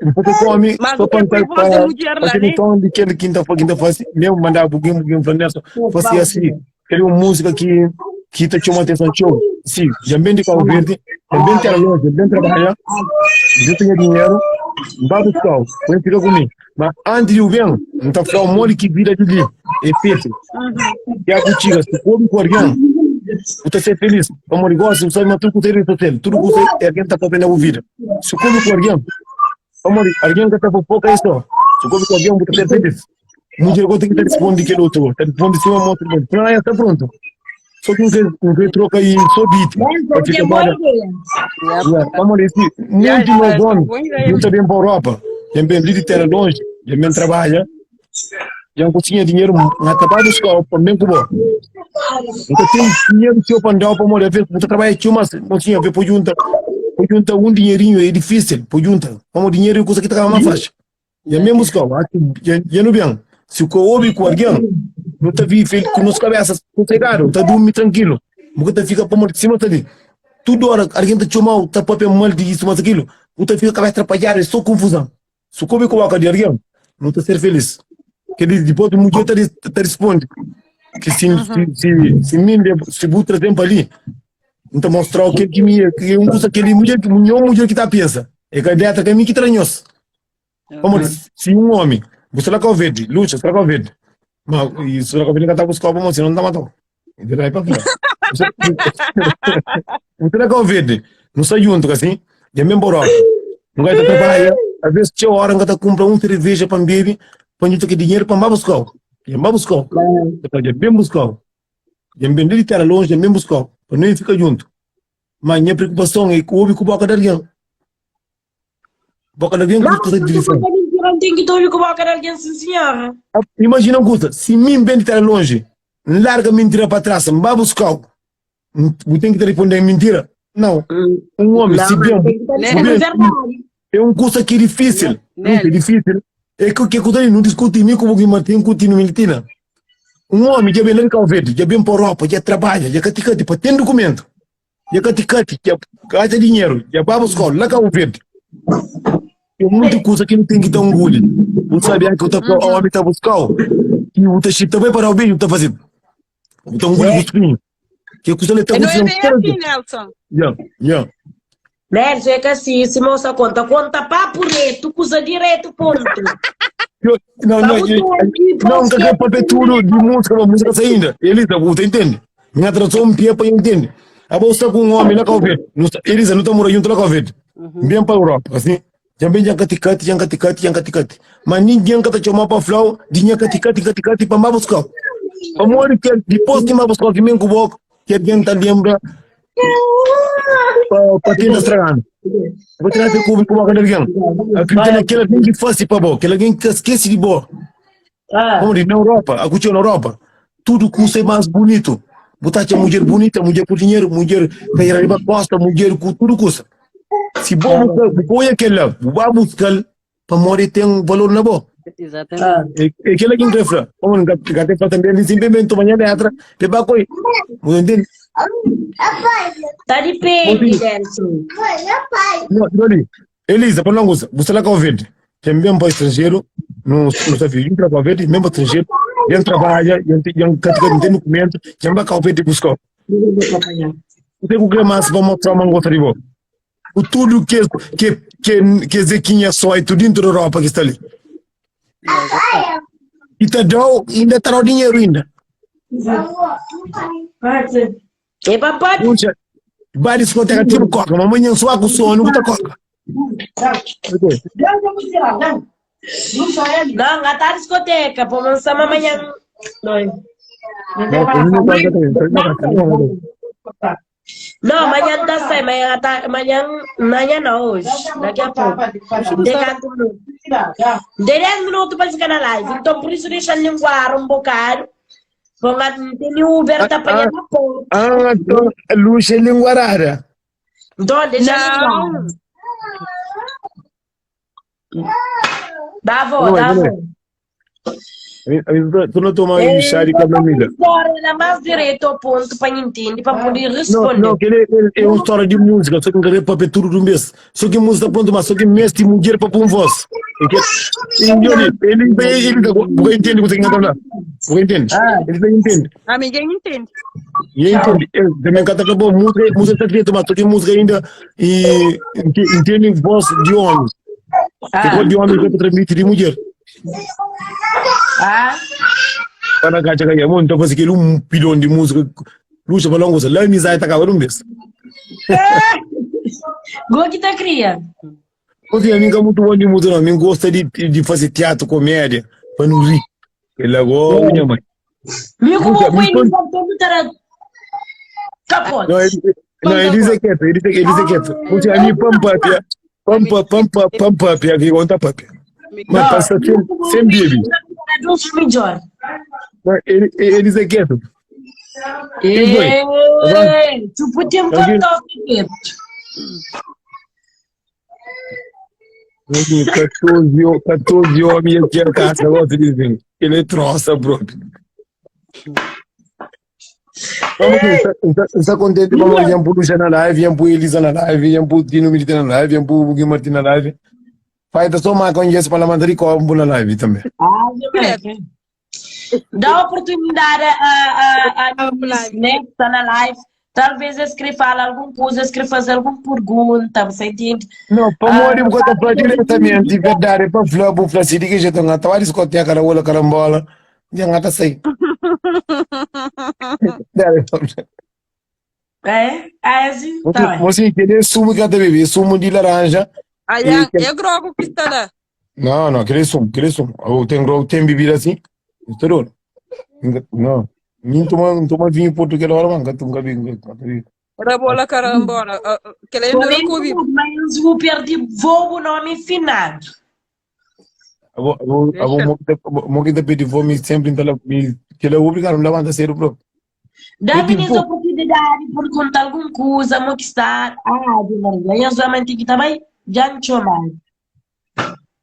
um pouco com homem, Mas só o que para foi voz de mulher lá, para né? então de que quinta quinta faz, mesmo mandar alguém alguém para nessa, fazer assim, queria uma música que que te chama atenção, tio. Sim, já bem de Cabo Verde, já bem terra longe, já bem trabalhar, já tenho dinheiro, vai buscar, vem ficar comigo. Mas antes de eu vir, não tá falando um monte que vida de ali, é feito. E a contigo, se come com alguém, você ser feliz. Como ele gosta, você sabe, mas tudo que você tem, tudo que você é alguém tá fazendo na vida. Se come com alguém, como alguém que tá por pouco é isso. Se come com alguém, você ser feliz. Mudjer gosta ki ta risponde kel otu, ta risponde sima moça risponde. Fla, ah, sta pronto. Só ki nka nka troca aí só beat pa Nelson fika tem boa moda. ideia. Yeah, pamodi esse Yeah, monte nos essa homens boa ideia. não tá bem para Europa, tem bem de terra longe, tem bem trabalha, já não tinha dinheiro, não tá para buscar o bem com bom. Nunca tem dinheiro seu para andar para morrer, você trabalha aqui, mas não tinha, ver por junta, por junta um dinheirinho é difícil, por junta. Como dinheiro é coisa que tá mais fácil. E é mesmo escola, acho que já não bem. Se o ouve com alguém, não tá vive com nossa cabeça sossegado, tá dorme tranquilo. Porque tá fica para de cima tá ali. Toda hora alguém tá chamando, tá papel mal de isso, mas aquilo. Você fica cabeça atrapalhada, é só confusão. Se come com a boca de alguém, não tá ser feliz. Que depois o mulher tá, tá responde. Que se, se, se, se, mim, se bu trazer para ali, então mostrar o que que me que um custa aquele mulher, que mulher, mulher que tá pensa. É que a letra que é mim que tranhos. Pamodi si un omi bu sta la Kau Verdi, Lucha sta la Kau Verdi, ma i sta la Kau Verdi ka ta buskau pamodi sinon N ta matau. N ta dai pa fla. Bu sta la Kau Verdi, nu sta djuntu ka si, dja N ben pa Europa, N ka ta trabadja, alvês txeu ora N ka ta kunpra un serveja pa N bebe, pa N djuta ki dinheru pa N ba buskau. Dja N ba buskau, dja N ben buskau, dja N ben li di tera lonji, dja N ben buskau, pa nu fika djuntu. Ma nha preokupason é obi ku boka di algen. Boka di algen Não, ku ta porque direson. boca de mentira não tem que ouvir com boca de alguém, sim senhora. Imagina un kusa, si mi N ben di tera lonji, N larga mintira pa tras, N ba buskau, bu ten ki ta riponden mintira? Nau. Un omi, Não, si ben, tem que bu responder ben, verdade. é un kusa ki é difisil, Nel, é difisil. É ku ke kusa li, nu diskuti mi ku bu ki Martin ku Tino Militina. Un omi dja ben la di Kau Verdi, dja ben pa Europa, dja trabadja, dja katikati pa ten dukumentu. Dja katikati, dja gaja dinheru, dja ba buskau la Kabu Verdi. Ten mutu kusa ki nu ten ki ta nguli. Bu sabi ki bu ta fla, omi ta buskau, i bu ta xita bai pa dau beju, bu ta faze, bu ta nguli bu spinhu. Ke kusa li ta E não é kontise bem kada assim, dia. Nelson. Ya, ya. Nelson é ka si, si moça conta, conta papo reto, kusa direto, ponto. Eu, não, Pa não, bu eu, toki, pa não, bu nunca quer papel tudo de música, mas música sai ainda. Elisa, você entende? Minha tradução me pia para entende. A bolsa com um homem lá Cabo Verde. Não está- Elisa, não está morando junto lá Cabo Verde. Bem para a Europa, assim. Já bem já caticate, já caticate, já caticate. Mas ninguém que tá chamando para flau, de nha caticate, caticate para mais buscar. Amor, que depois que mais buscar que me cubo, que alguém tá lembra para tentar estragando. Vou tirar que cubo com a alguém. Acredita naquele alguém que faz para bom, aquele alguém que esquece de bom. Ah, Como diz, na Europa, a cultura na Europa, tudo custa é mais bonito. Botar a mulher bonita, mulher com dinheiro, mulher que era riba costa, mulher com tudo custa. Se bom, põe aquele, vai buscar para morrer tem valor na boa. Exatamente. ah. É aquele que não fla. Como não tem fla também, ali simplesmente toma minha letra, peba coi. Você entende? Tá depende, Nelson. Não, não ali. Elisa, para não gostar, você lá com verde. Tem mesmo para estrangeiro, não não sabe, entra com verde, mesmo estrangeiro, ele trabalha, ele tem ele tem documento, já vai com verde buscar. Você com que mais para mostrar uma gosta de bom. O tudo que que que que Zequinha só e tudo dentro da Europa que está ali. E tá dão, ainda tá o dinheiro ainda. É papai. Puxa, vai discoteca tipo coca, mas amanhã só com sono, tá coca. Não, a discoteca, pô, não sama amanhã. Não. Não, amanhã tá sai, amanhã tá, amanhã, amanhã não hoje, daqui a pouco. De quanto minutos? De 10 minutos para ficar na live. Então por isso deixa linguar um bocado. Bom, tem Uber tá apanhando na porta. Ah, então, a luz é linguarada. Então deixa Não. linguar. Dá avó, Não é, dá não é. avó. Tu não toma aí chá de camomila. História era mais direto ao ponto para entender, para poder Não, responder. não, que ele, ele é uma história de música, só que não quer papel tudo de um mês. Só que música pronto, mas só que mestre mulher para pôr voz. E que- e ele, ele, ele, ele, porque entende o que você quer falar. Porque entende. Ele também entende. Ah, ninguém entende. E ele entende. Ele também canta que bom, música, música está direito, mas só que música ainda e ente- entende voz de homem. Que voz de homem que transmite de mulher. Ah, Para cá, chega aí, amor, então faz aquele um pilhão de música. Luxa, para longo, lá em Zai tá acabando um mês. Goa que tá cria. Porque a mim é muito bom de música, não. A mim gosta de, de fazer teatro, comédia, para não rir. Kel ago, nha mãe. Mi ku Nunca, bo mi poi con- Elisa todo tara Não, capote. ele, não, Elisa é quieto, Elisa, Elisa é quieto. Você, a mim, pam papia, pam pa, pam pa, pam papia, que conta papia. Mas Não, passa mi sem, ku bo sem poi bebe. Elisa tara dos melhor. Não, ele, Elisa é quieto. Quem foi? Tá Ei, tu podia me Alguém- contar o que Alguém, 14, 14 homens aqui em casa, gosta de dizer. Ele é troça próprio. Vamos ver, está, está contente como iam por Lucia na live, iam por Elisa na live, iam por Dino Milita na live, iam por Gui Martin na live. Falta só mais conhece para mandar e combo na live também. Ah, Jamaica. Dá oportunidade a, a, a, a né, que está na live. Talvez eles querem falar alguma coisa, eles querem fazer alguma pergunta, você entende? Não, para Ah, morrer, porque eu falar diretamente, de verdade, para falar, para falar, se diga que eu estou a discoteca, carabola, carambola, já não está sei. É? É assim? Tá bem. Você quer sumo que até bebe, sumo de laranja. Aliás, é grogo que está lá. Não, não, aquele sumo, aquele sumo. Eu tenho grogo, tem bebida assim. Estou doido. Não, nem toma, não toma vinho português agora, mano, que nunca vi, nunca vi. Rabola carambola. Que ele ainda não comi. Mas eu perdi voo o nome finado. Abo, abo, abo, mo que te pedi fome sempre então me que ele obrigado a levantar cedo próprio. Dá-me tipo- essa oportunidade de perguntar alguma coisa, mo que está. Ah, de Maria, eu sou mãe que também já me chamou.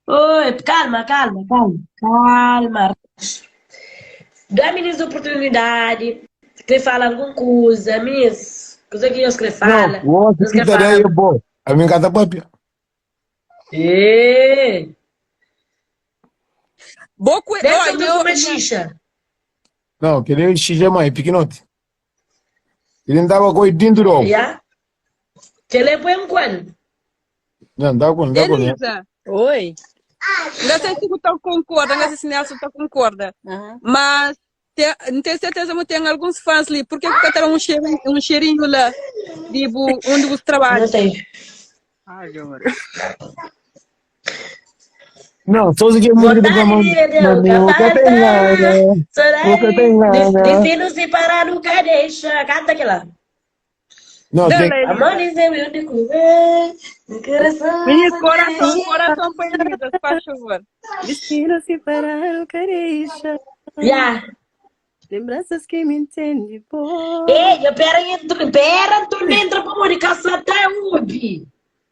Oi, calma, calma, calma, calma. Dá-me essa oportunidade, quer falar alguma coisa, miss, coisa que eu quero falar. Não, o Eles que querem tá falar. daí é bom. A minha casa própria. Ê, Boco, Deve olha, ser eu, uma xixa. Não, aquele xixi é mais pequenote. Ele andava com ele dentro do ovo. Já? Que ele põe um quando? Não, andava com, andava com, né? Elisa, Oi. não sei se tu concorda, não sei se Nelson tá concorda, Aham. mas te, não tenho certeza que tem alguns fãs ali, porque porque tem um cheirinho, um cheirinho lá, tipo, onde você trabalha. Não tem. Ai, amor. Não, só se que é muito Vontade da mão. de Deus, Nunca tem nada. Nunca tem nada. Destino se parar, nunca deixa. Canta aquela. Não, tem. Dale, Amor, é meu de comer. Coração. Menino, coração, coração para Elisa, faz favor. Destino se parar, nunca deixa. Já. Lembranças que me entende, pô. Ei, pera, entra, pera, tu não entra para comunicação até ubi.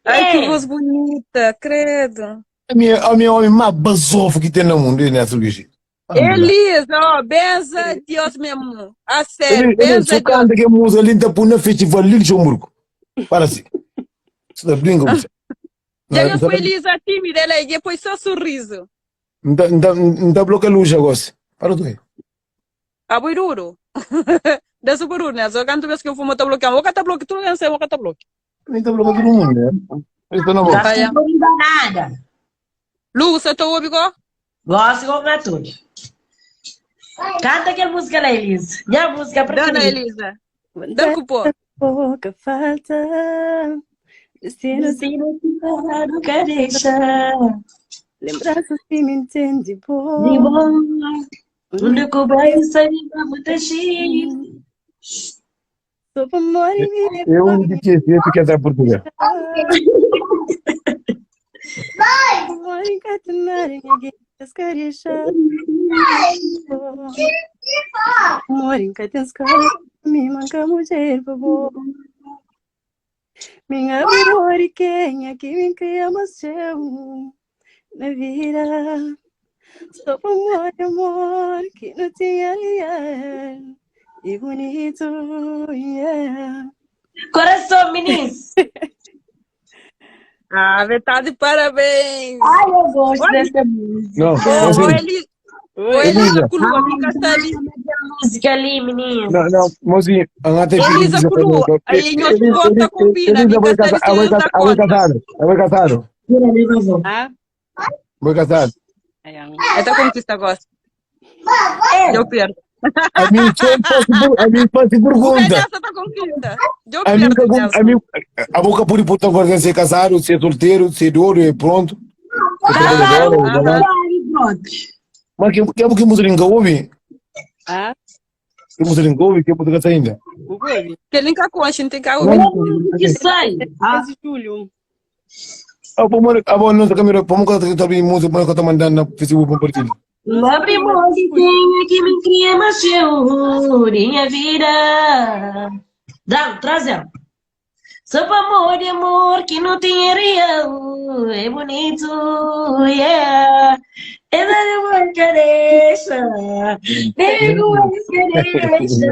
Ai, que É. voz bonita, credo. A minha, a minha homem mais basofo que tem no mundo é nessa bicho. Elisa, ó, benza Deus mesmo. A sério, Ele, ele benza só Deus. canta que música linda por no festival ali de Luxemburgo. Para assim. Você tá brincando, você. Já Não, eu fui Elisa tímida, ela aí depois só sorriso. Não tá, não tá, não tá bloqueando luz agora. Para tu aí. Ah, boi duro. Dá super duro, né? Só canto vez que eu fumo, tá bloqueando. Vou catar bloque, tu não sei, vou catar bloque. Nem tá bloqueando todo mundo, né? Isso não é bom. Ai, Não dá nada. Lu, você tá ouvindo? Gosto de comer tudo. Canta aquela música lá, Elisa. Minha música Dona preferida. Elisa, dá cupom. Pouca falta. Destino se Destino se parar, nunca deixa. Lembranças que me entende, pô. De boa. Onde que vai sair muita gente. Sou por amor e me Eu não te esqueci que é da Portugal. Amor encatenar em alguém carecha. Amor encatenar me manca mulher, por Minha amor e quem é que me cria mas eu na vida. Só por amor, amor que não tinha aliás. E bonito, yeah. Coração, meninos. Ah, verdade, parabéns. Ai, eu gosto dessa música. Não, Ô, você. ô, Eli- ô, Elisa, Elisa. Culu, a minha sabe. Música ali, meninos. Não, não, mozinho, a Nata Elisa Culu, aí nós conta combina, Elisa, minha vou casar, sabe vou se casar, vou casado, vou casado, Ah, vou casado. ai, ai. Essa conquista gosta. Eu perdo. A mim só faço, a mim faço O pergunta. Nelson tá conquista. Eu A mim, perdo, a Nelson. mim, a boca por importar agora ser casado, ser solteiro, ser ouro e pronto. Ser trabalhador, Aham. Pronto. Mas ke ke ke música nunca ouvi? Ah, Que música nunca ouvi? Que música sai ainda? o ouvi. Que nunca conche, não tem que Não, ouvir. não, Música que sai. Ah, 13 de julho. Ah, pô, mano, ah, bom, não, câmera, pô, mano, tá bem música, mano, que tá mandando na Facebook pra partilha. abre mão que tenho que me cria, mas eu, minha vida. Dá, traz ela. Só por amor de amor que não tem real, é bonito, yeah. É da minha cabeça, nego cabeça.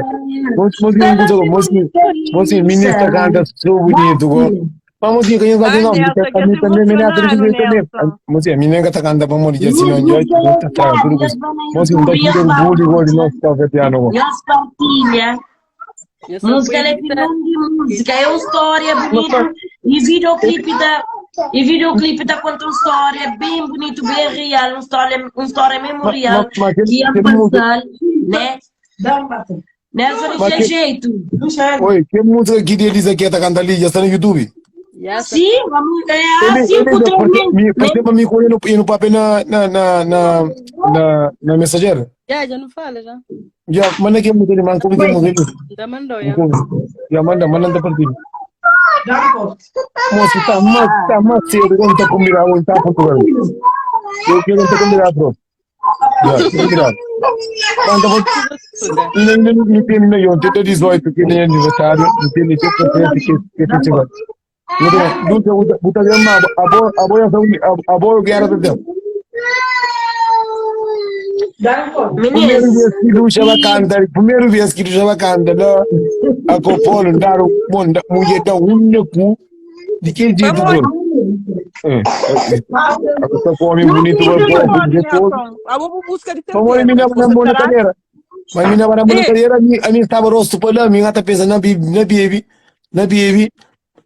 Mocinho, mocinho, mocinho, mocinho, ministra canta so bonito, go. Mas mocinho, que eu Ai, não, Nelson, a que mim se também, me emocionaram, também. Nelson. Mocinho, a minha tá canta para morrer, assim, não, já tá tá tudo isso. Mocinho, não tá aqui orgulho, gol, não está veteano, go. Nós partilha. Eu sou Música é bonita. nome de música, é uma história bonita e videoclipe da e videoclipe da conta uma história bem bonito, bem real, uma história, uma história mesmo Mas, real mas, mas, que ia que música, passar, né? Nelson, mas de que, jeito. oi, que música que eles aqui tá cantando ali, já está no YouTube. Já está. Sim, a música é a Ele, 5, ele, 3 porque, mil, me, né? porque para mim, correr no, e no papel na, na, na, na, na, na mensageira. Já, já não fala, já. Já, manda que música, mano, como que música? Já mandou, já. Já manda, manda tá partindo. Moço, tá mais, tá mais cedo, quando tá combinado, quando tá Portugal. Eu quero tá combinado, bro. Já, combinado. Quando vou, ainda ainda não não tem nem ontem, tem 18, que nem aniversário, não tem nem tempo que que que festival. Não tem, não tem, botar uma, a boa, a boa, a boa que era do tempo. Primeiro Meninas, vez que Lucha vai cantar, primeiro vez que Lucha vai cantar, lá, a Copolo, dar o bom, mulher da unha cu, de que jeito, Vamos, bro? É, é, a pessoa com homem bonito, não bom, pode, de todo. Nelson. A vou busca de Vamos certeza. eliminar Se na fosse boa será? cadeira. Mas minha na boa E, cadeira, a minha estava rosto para lá, a minha tá pensando na bibi, na bibi, na bibi.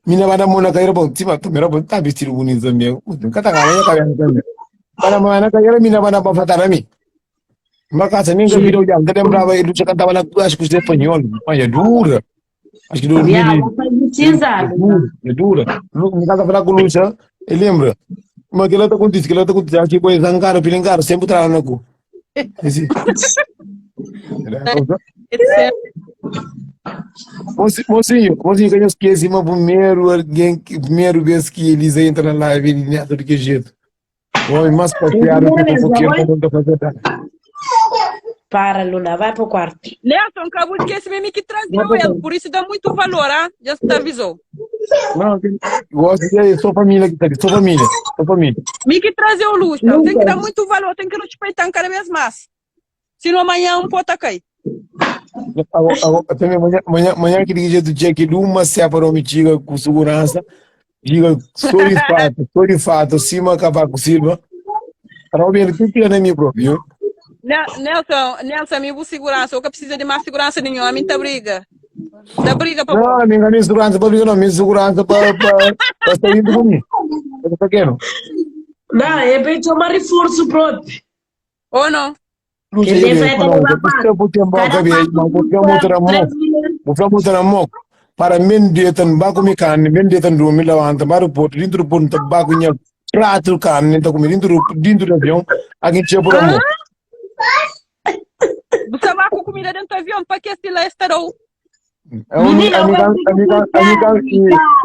Minha na boa cadeira, bom, tipo, também bom, tá vestido bonito também. Cata cara, ya cara também. Para mãe na cadeira, minha na para fatar a mim. Mas casa nem que virou já, não lembrava, ele já cantava lá, acho que os espanhol, mas é dura. Acho que yeah, 2000 ela faz 15 é anos. dura, é dura. No casa falar com o Lucha, ele lembra. Mas que ela tá acontecendo, que ela tá acontecendo, aqui foi zangar, pilingar, sempre traz na cu. Esse. Etc. Mocinho, mocinho, que eu esqueci, mas primeiro alguém, que- primeiro vez que eles entram na live, ele nessa de que jeito. O homem mais passeado Primeira que vez, fofoqueiro, não é? não tá fazendo nada. Para, Luna, vai pro quarto. Nelson, acabou de esquecer mesmo que Vai trazeu pro ele, quarto. por isso dá muito valor, ah? Já te avisou. Não, que- gosto de sou família que tá ali, sou família, sou família. Me que trazer o Lucha, tem que dar Nunca. muito valor, tem que respeitar cada vez mais. Senão amanhã um pode cair. Agora, agora, também amanhã, amanhã, amanhã que liga do dia que uma se para me diga com segurança, diga sou de fato, sou de fato, cima Cavaco Silva. Robin, tu tira na minha própria, viu? Nelson, Nelson, amigo, segurança, eu que precisa de mais segurança nenhuma, a mim tá briga. Tá briga para Não, bom. minha minha segurança para briga não, minha segurança para para para sair comigo. Eu tô querendo. Não, é bem tomar reforço próprio. Ou não? Não sei Ele ele, vai não, levar porque eu vou ter uma Cada cabeça, mas vou ter uma outra mão. 3 mil. Vou falar outra mão. Para men dietan ba ko mi kan men dietan do mi lawanta ba do porto dentro do porto ba ko nya prato kan nem tá comer dentro do dentro do avião a gente tinha por amor. Você vai com comida dentro do avião, para que se lá estarou? É um Menina, eu amiga vou amiga amiga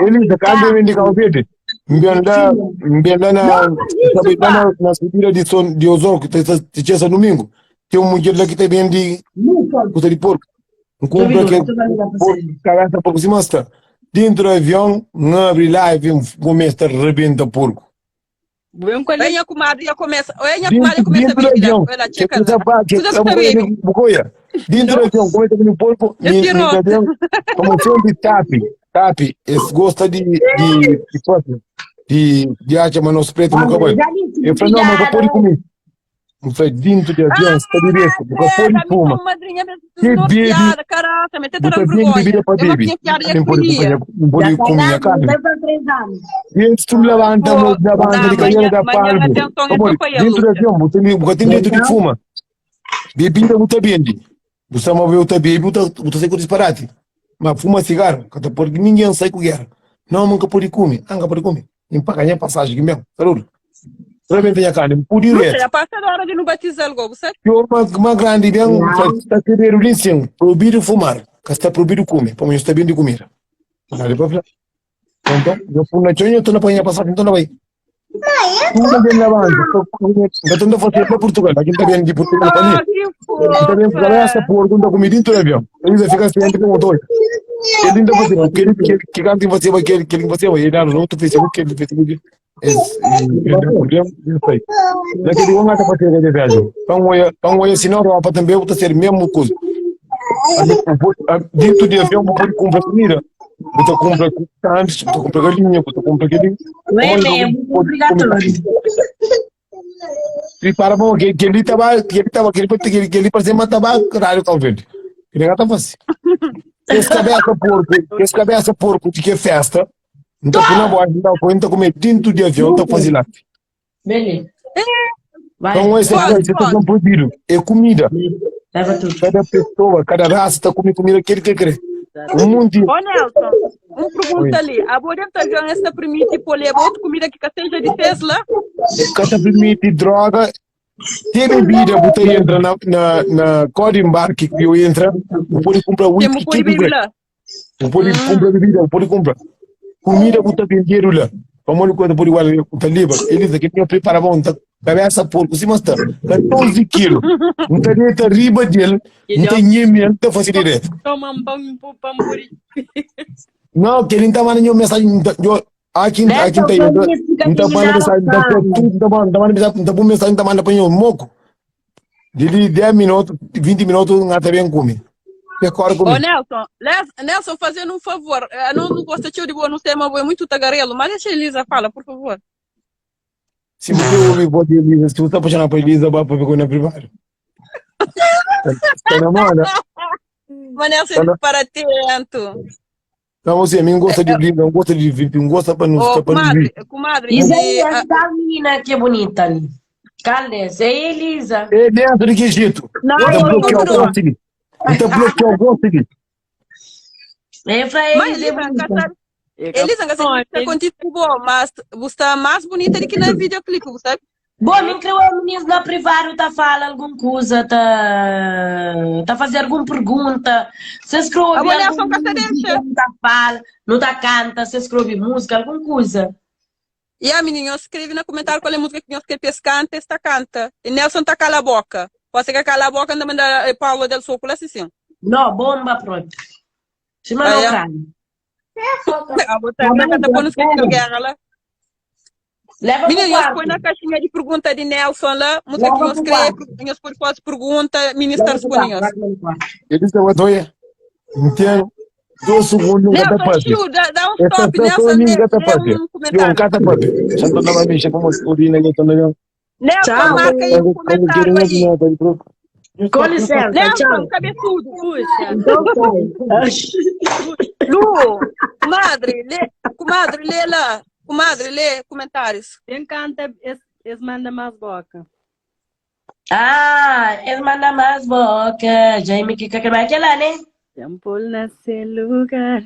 ele da kan de indicar o verde. Mbenda mbenda na Não faz isso, sabe pá. na na subida de son de Ozor que tá te tinha domingo. Tem um mulher lá que tá bem de custa de porco. Um compra que porco cabeça por cima está. Dentro do avião, não abre live, começa a rebenta porco. Vem com a Aí a comadre já começa, aí a comadre Dentro, começa a dentro do bebida. avião, Olha lá, que checa coisa lá. pá, que Cuida sabe que tá é bebe. bucoia. Dentro do avião, começa com o porco, Eu me tiro. me avião, como sempre tapi, tapi, esse gosta de de de próprio, de de acha mas nosso preto nunca vai. Eu falei, não, mas eu pode comer. Eu falei, dentro de avião, está direto, porque pode Era, me fuma. toma madrinha Que bebe, desnorteada, caraca, me tenta você dar bebe vergonha. bebida para Eu não beber. tinha piada e Nem pode comia. acompanhar, não pode Já tá comer a dando, carne. vai para 3 anos. E antes tu levanta, Pô, levanta não, de cadeira amanhã, da amanhã palmo. atenção é Amor, só para ele, dentro do Lúcia. avião, você tem, você tem direito de fuma. Bebida você bebe. Você não vê, você bebe, você você sai com disparate. Mas fuma cigarro, que porque ninguém sai com guerra. Não, nunca pode comer, nunca pode comer. Nem paga nem passagem aqui mesmo. Saludo. Rabenta nha karni, N pudi Luxa, retu. já passa da hora de nu batiza-l go, bu sabe? Pior ma, ma grandi ben, fla, sta sebedu li sin, proibidu fumar, ka sta proibidu kume, pamodi nhu sta ben di kumida. Nada pa fla. Então, eu fui na txon, eu tô na panha passagem, então na bai. Tudo bem labanta. Nka tenta fazer para Portugal, aqui tá bem de Portugal para Oh, ali. que Tá bem cabeça fofa! porco, não tá comida dentro do avião. Ele fica sempre com o motor. Ele ainda fazer, que ele que que canto você vai que que ele você vai, ele não tu fez o que ele fez esse problema, não sei. Naquele homem tá fazendo de viagem. Então, olha, se não Europa também, eu vou ser mesmo coisa. Dentro de avião, vou poder comprar comida. Vou comprar sandes, vou comprar galinha, vou comprar aquele. Não é mesmo, obrigatório. Prepara bom, que que ele tava, que ele tava, que ele que ele que ele parecia matar rádio Cabo Verde. Que ele tava assim. Esse cabeça porco, esse cabeça porco de que é festa. Então, por na boa, então, então comer dentro de avião, então fazer lá. Beleza. Vai. Então, esse Pode, esse pode. é proibido. É comida. Leva tudo. Cada pessoa, cada raça está comendo comida que ele quer querer. Um mundo. Ô Nelson, uma pergunta ali. A boa deve estar vendo essa permite pôr outra comida que seja de Tesla? Cada permite droga. Tem bebida, você entra na, na, na código embarque que eu entra, você pode comprar Tem whisky, pode que beber quiser. lá. Você pode comprar bebida, você pode comprar. Comida, você tem dinheiro lá. Vamos quando pode guardar, tá livre. Eles aqui não prepara bom, tá cabeça porco, se mas tá 14 quilos. Não tá direito riba dele, não tem nem tá fazendo direito. Toma um pão, um pão, por Não, que ele não tá mandando nenhuma mensagem. não tá- eu- Aqui, aqui Nelson, tem. foi Não isso que tá mandando mensagem, não tá terminaram tudo, não tá mandando mensagem, não tá pondo mensagem, não tá mandando para nenhum moco. De 10 minutos, 20 minutos, não tá bem comigo. Decora Ô comigo. Nelson, Nelson, fazendo um favor. Eu não, não gosto de boa no tema, é muito tagarelo, mas deixa a Elisa fala, por favor. Se você ouve voz de Elisa, se você tá apaixonado por Elisa, vai para ver na privada. Tá na moda? Mas Nelson, Tá na- para atento. Não, você, a mim gosta de Elisa, não gosta de VIP, não gosta para não Ô, para não comadre, vir. comadre, Isaías, e, da menina que é bonita ali. Caldes, é Elisa. É dentro de que jeito? Não, Então eu bloqueia o não. gosto de. Então bloqueia o gosto de. É pra Mas Elisa, é Elisa, bonita. sabe, Elisa, você está contigo bom, mas você está mais bonita do que no videoclipe, sabe? Bom, me creio a menina na privado tá fala alguma coisa, tá tá fazendo alguma pergunta. Se escreve A mulher alguma só canta música, deixa. não tá fala, não tá canta, se escreve música, alguma coisa. E a menina escreve no comentário qual é a música que nós quer pescar, antes tá canta. E Nelson tá cala a boca. Pode ser que cala a boca, anda mandar eh, Paula del Soco lá, sim. Não, bomba pronto. Chama Ah, na é? Ucrânia. A botar na canta põe nos que guerra lá. Leva pro Menina, nós quarto. põe na caixinha de pergunta de Nelson lá, música que Leva nós pro quer, quarto. nós pode fazer pergunta, ministro Leva pro quarto, responde. vai pro quarto. Elisa, vai doer. Entendo. Dois segundos, não Nelson, tá fácil. tio, dá, dá um Essa stop, pessoa Nelson, nem lê, gata lê fácil. um Eu não comentário. cata fácil. Já tô na mexer como urina que eu tô na Nelson, Tchau. marca aí um comentário aí. Com licença, Nelson, tchau. cabeçudo. Puxa, Então sai. Lu, comadre, lê, comadre, lê lá. Comadre, lê comentários. quem canta, esse, esse manda mais boca. Ah, ele manda mais boca. Jaime, que que vai aquela, né? Tempo nesse lugar.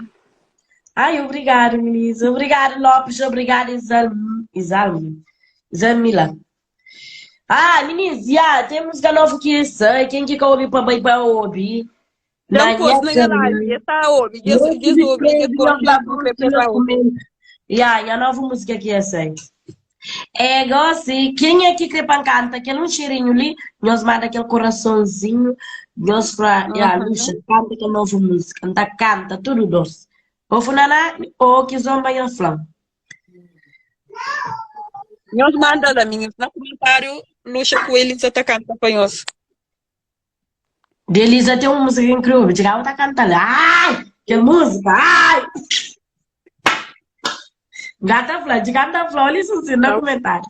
Ai, obrigado, Melissa. Obrigado, Lopes. Obrigado, Isal... Isal... Isamila. Ah, meninas, já, tem música nova que sai. Quem que ouve para bem para ouvir? Não posto na live, está ouve, diz, diz ouve, diz ouve, Ya, e a nova música que é essa. É assim, quem é que quer para canta? Aquele um cheirinho ali, nós manda aquele coraçãozinho, nós fala, ya, Luxa, canta aquela nova música, canta, canta, tudo doce. Ou funaná, ou que zomba e flam. Nós manda lá, meninas, no comentário, Luxa com Elisa tá canta para nós. De Elisa tem uma música incrível, de ela tá cantando. Ai, que música, ai! Gata Flor, de Gata Flor, olha isso assim, no comentário.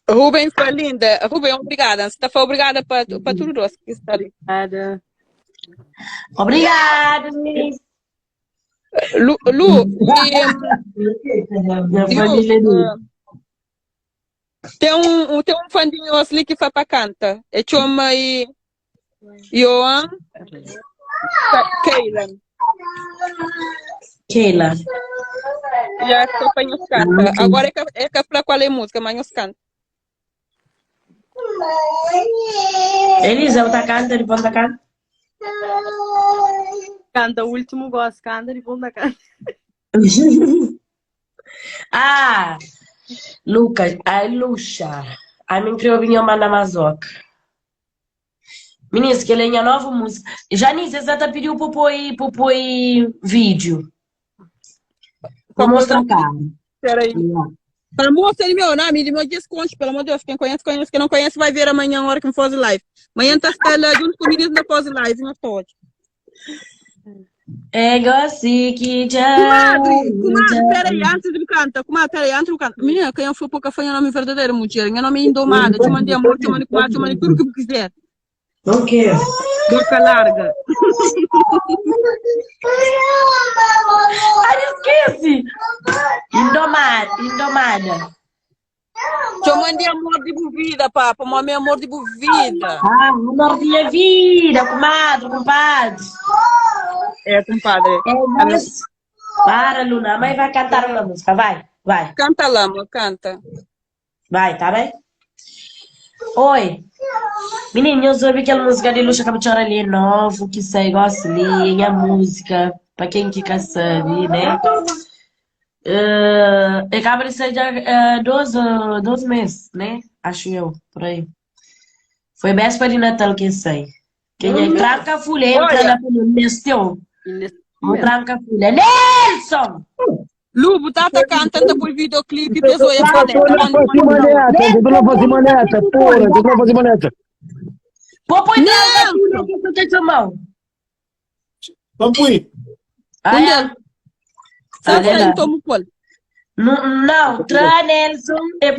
Rubem foi linda. Rubem, obrigada. Você tá foi obrigada para para tudo doce que está ali. Obrigada. Obrigada, meninas. Lu, Lu e, Minha e família. o, tem um, tem um fã de nós ali que foi para canta. É chama e Johan Keilan. Keila. Ya, só pa nhos canta. Ok. Agora é ka, é ka fla qual é a música, mas nhos canta. Elisa, bu ta canta, depois ta canta. Canta o último gosto, canta depois da canta. Ah, Lucas, ai Luxa. Ai, me criou vinha manda mazoca. Meninas, que é minha nova música. Janice, essa tá pediu para pôr, para pôr vídeo. Vou mostrar cá. Peraí. Para moça de meu nome, de meu desconto, pelo amor de Deus, quem conhece, conhece, quem não conhece vai ver amanhã a hora que me faz live. Amanhã tá está lá junto comigo na pós live, não pode. É gosto que já. Comadre, comadre, peraí, antes de me canta, comadre, peraí, antes de me canta. Menina, quem foi pouca foi meu nome verdadeiro, mulher. Meu nome é Indomada, te mandei amor, te mandei comadre, te mandei tudo que quiser. Não quero. Boca larga. Ai, esquece. Indomada, indomada. Te mandei amor de vida, papa, meu amor de vida. Ah, amor de minha vida, comadre, compadre. É, compadre. É, mas... Para, Luna, a mãe vai cantar uma música, vai, vai. Canta lá, amor, canta. Vai, tá bem? Oi. Menino, eu soube aquela música de Luxa Capuchora ali é novo, que sai, gosto ali, minha música, para quem que sabe, né? Uh, acaba de sair já uh, 12, 12 meses, né? Acho eu, por aí. Foi véspera de Natal que sai. Quem é tranca a folha, entra lá no mês teu. Não tranca a folha. Nelson! Lubo, tá cantando por videoclipe, pessoa ia falar. Eu não faço maneta, eu não faço maneta, porra, eu não faço maneta. Pô, põe tranca a folha que tu tem sua mão. Pampui. Ah, é. Sabe quem toma o polo? Não, não, tra Nelson. É...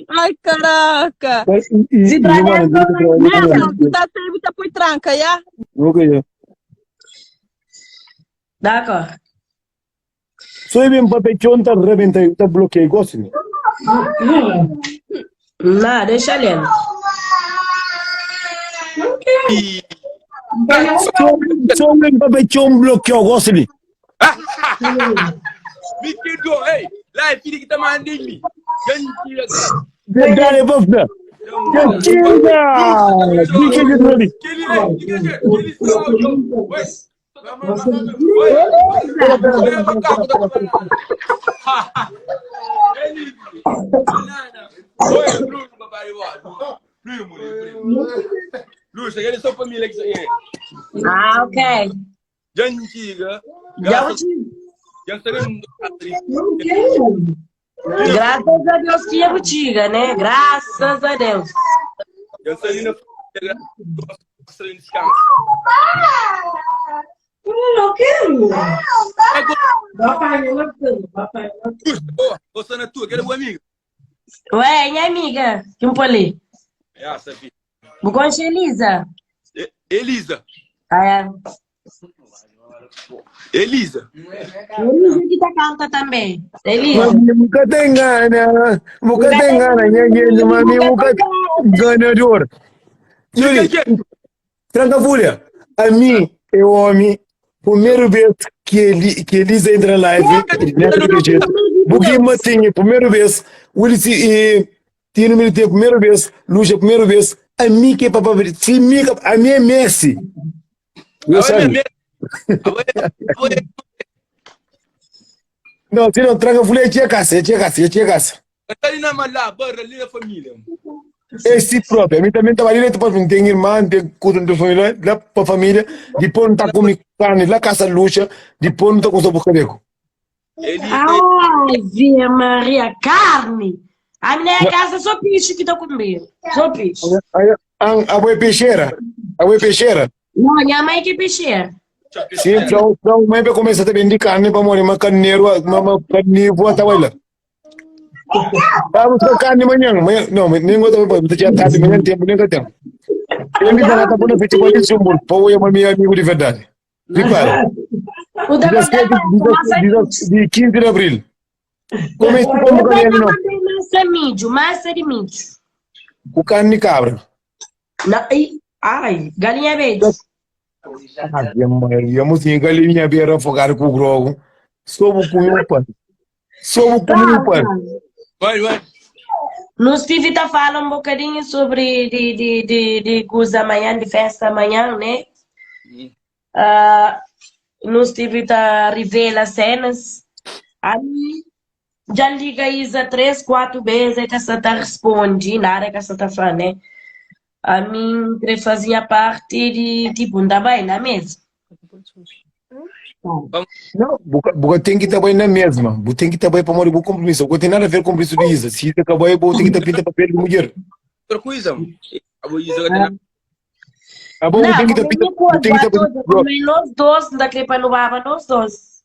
Ai, caraca. Se tra Nelson, Nelson, tá sempre tá por tranca, já? Ok. D'accord. Sou bem papel tá rebenta, tá bloqueio, gosto. Não, deixa ele. Não quero. Sou bem papel bloqueio, gosto. Me quedou, ei, lá é filho que tá mandando me. Verdade, vamos Mentira! Lúcia, eles são família que é. Ah, ok. Jantiga. Graças a Deus que é botiga, né? Graças a Deus. Não quero. Você na tua, quero boa amiga. Ué, minha amiga, que um poli. É, essa filha. Vou com Elisa. Elisa. Ah, é. Elisa. Elisa que tá canta também. Elisa. Nunca tem gana, nunca tem gana, nhenhen, mami, nunca ganhador. Yuri, tranca folha. A mim, eu homem, primeiro vez que, Eli, que Elisa entra na live, Buki Matinha, primeira vez, Willis e Tino Milite, primeira vez, Luxa, primeira vez, a mim que é papai, se mim, a mim é Messi. Eu sabe. Não, se não tranca folha, tinha casa, tinha casa, tinha casa. Catarina Malá, barra ali da família. Esse próprio, a mim também estava ali, depois tem irmã, tem cuida da família, lá para a família, depois não está comendo carne, lá casa luxa, depois não está com o cabeco. Ai, Via Maria, carne! A minha casa só peixe que estou comendo, só peixe. A, a, a peixeira, a peixeira. Não, minha mãe que é peixeira. Sim, então, então mãe vai começar a vender carne para morrer, mas carneiro, mas carne voa tá lá. Vamos buscar carne amanhã, amanhã, não, nem vou também, vou tinha tarde, amanhã tempo, nem tempo. Ele me fala, tá bom, eu fico ali sumbur, pô, eu é meu amigo de verdade. Prepara. O da De 15 de abril. Como é que como carne não? Massa milho, massa de milho. Com carne de cabra. Não, ai, galinha verde. Ave Maria, mocinho, galinha beira afogado com o grogo. Só vou comer um pano. Só vou comer um pano. Vai, vai. No Steve tá fala um bocadinho sobre de, de, de, de coisa amanhã, de festa amanhã, né? Ah, no Steve tá revela cenas. Aí já liga Isa três, quatro vezes, é que essa tá responde, nada que essa tá falando, né? A mim queria fazer a parte de tipo, ainda bem na mesa. Não, bu tem que estar bem na mesma. Bu tem que estar bem para morrer bu compromisso. Bu tem nada a ver com compromisso de Isa. Se Isa acabou, bu tem que estar pinta papel de mulher. Outra coisa, a Isa tem Ah, bom, Não, tem que estar como pinta, me pôs, bu tem que estar bato, como nós dois, não dá para no baba, nós dois.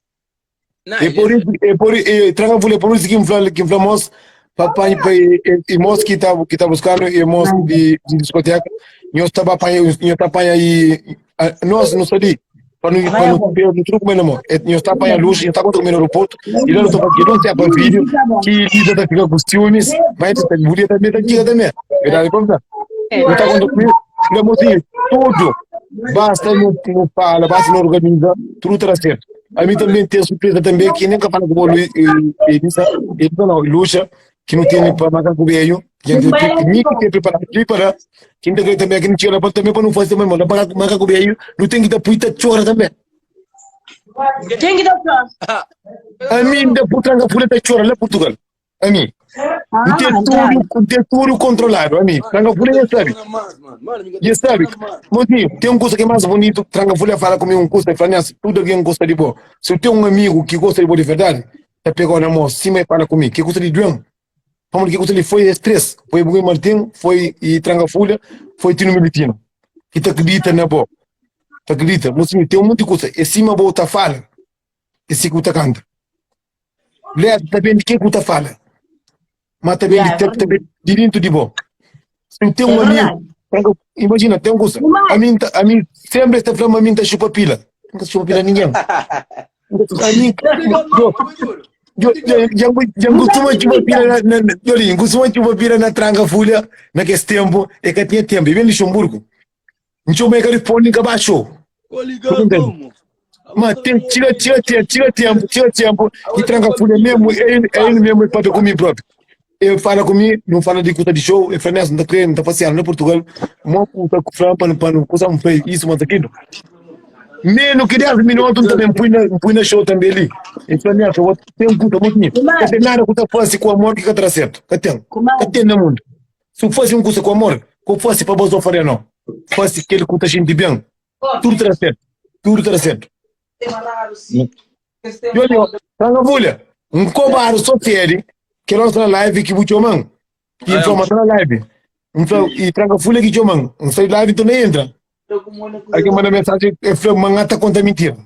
Não, É por isso, é por é, traga folha, por isso que infla, que inflamos, papai, e, e, e moço que tá, que tá buscando, e moço de, de discoteca, nós tá apanha, nós tá apanha e nós não sabia, para não para não ter no truque mesmo, nós tá apanha luz, nós tá contra no aeroporto, e lá não tá fazendo, não tem para vídeo, que lida tá fica com ciúmes, mas tá mulher também tá aqui também, verdade como tá? Não tá contra comigo, não mocinho, tudo, basta não não fala, basta não organiza, tudo tá certo. A mim também tem surpresa também, que nem fala com o Luiz, Elisa, Elisa não, Luxa, que não tem para macaco velho, que nem que tem preparado, preparar, que não tem também, que não tinha também para não fazer também, mas macaco velho, não tem que dar puta chora também. Tem que dar chora. A mim, da puta, da puta chora lá em Portugal. A mim. Não tem tudo, tem tudo controlado, a mim. Tranca Folha já sabe. Já sabe. Mozinho, tem um curso que é mais bonito, Tranca Folha fala comigo um curso, fala, tudo alguém gosta de bom. Se eu tenho um amigo que gosta de bom de verdade, tá pegando na mão, cima e fala comigo, que gosta de doente. Vamos que gosta de foi estresse, foi Buguei Martin, foi e Tranca Folha, foi Tino Militino. Que te acredita na boa. Te acredita. Mozinho, tem um monte de coisa. E cima boa tá fala. E se que tá canta. Letra ta ben di ke ku ta fala, ma ta ben di Yeah, é ta, ta ben di dentro di bo. Se tem É um amigo, verdade. imagina, tem um coisa, a mim, a mim sempre está falando, a mim tá chupa pila. Nunca chupa pila ninguém. A mim, eu, eu, eu, eu costuma chupa pila na, na, na, eu costuma chupa pila na tranca folha, naquele tempo, é que tinha tempo, e vem Luxemburgo. Então, me responde que baixou. Mas tem, tira, tira, tira, tira tempo, tira tempo, e tranca folha mesmo, ele, ele mesmo ele fala comigo próprio. Ele fala comigo, não fala de conta de show, ele fala, não está querendo, não está passeando na Portugal, uma puta com flan para não para não fez isso, mas aquilo. Menos que 10 minutos também põe na, põe na show também ali. Ele fala, Nelson, eu tenho puta muito nisso. Não tem nada que tá fazendo com amor que está certo. Que tem, que tem no mundo. Se eu fosse um curso com amor, que eu fosse para você fazer não. Fosse aquele que tá gente bem. Tudo está certo. Tudo está certo. Olha, Tranca Folha, um cobarde só sério, que nós na live que o man, que informa na live. Então, e Tranca Folha que man, não sai live então nem entra. Aí manda mensagem, eu falei, man, tá conta mentira.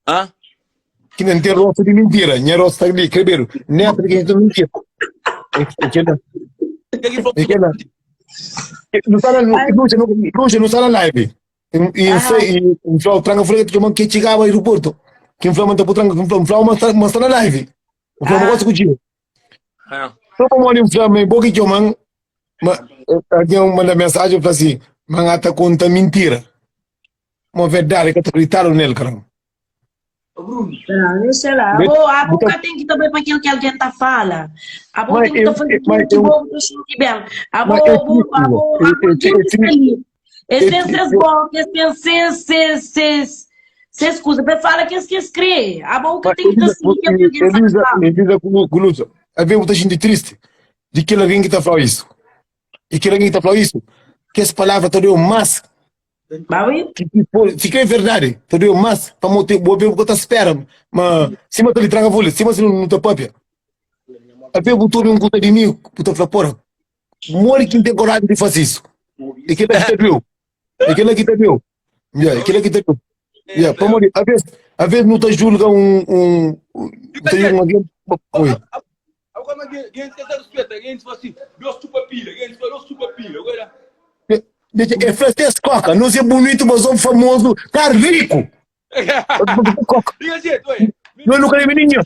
Hã? Que não tem rosto de mentira, nem rosto ali, cabelo, nem a que tem mentira. É que não. Não está na, não, não está na live. E e e o tranca folha que chama que chegava ao aeroporto. Que inflama tá tranca, inflama, mas mas está na live. O inflama gosta contigo. Só como olha inflama, e que chama, mas alguém manda mensagem para assim, mas tá conta mentira. Uma verdade que acreditaram nele, caramba. Não, deixa lá. A boa, a boca tem que também para aquilo que alguém tá fala. A boca tem que eu, fazer mas aquilo que eu, bom sentir bem. A mas boa, é a boa, a triste, boa, a boa, é, quem é, é está triste, ali? Eles é têm seus triste. bocas, têm seus, seus, seus, seus coisas. Para falar que eles que escreve. A boca Mas tem que Elisa, seguir aquilo que alguém tá Elisa, fala. Elisa Gulusa, havia muita gente triste de que alguém que está falando isso. E que alguém que está falando isso, que essa palavra te deu mais. Bawi? Que, tipo, se que é verdade, te deu mais para manter o bebê que está esperando. Mas se me lhe traga folha, se você não está papia. A ver botou um conta de mim, puta fala, porra, morre quem tem coragem de fazer isso. E que que te deu. E aquele que te deu. Yeah, aquele que te deu. Yeah, para morrer. A vez, a vez não te julga um, um, um, te julga alguém. Oi. Agora, quem se respeita, quem se fala assim, Deus chupa pilha, quem se fala, Deus chupa pilha, agora. É francês coca, não é bonito, mas é famoso, tá rico. Coca. Diga jeito, oi. Não, não quero menino.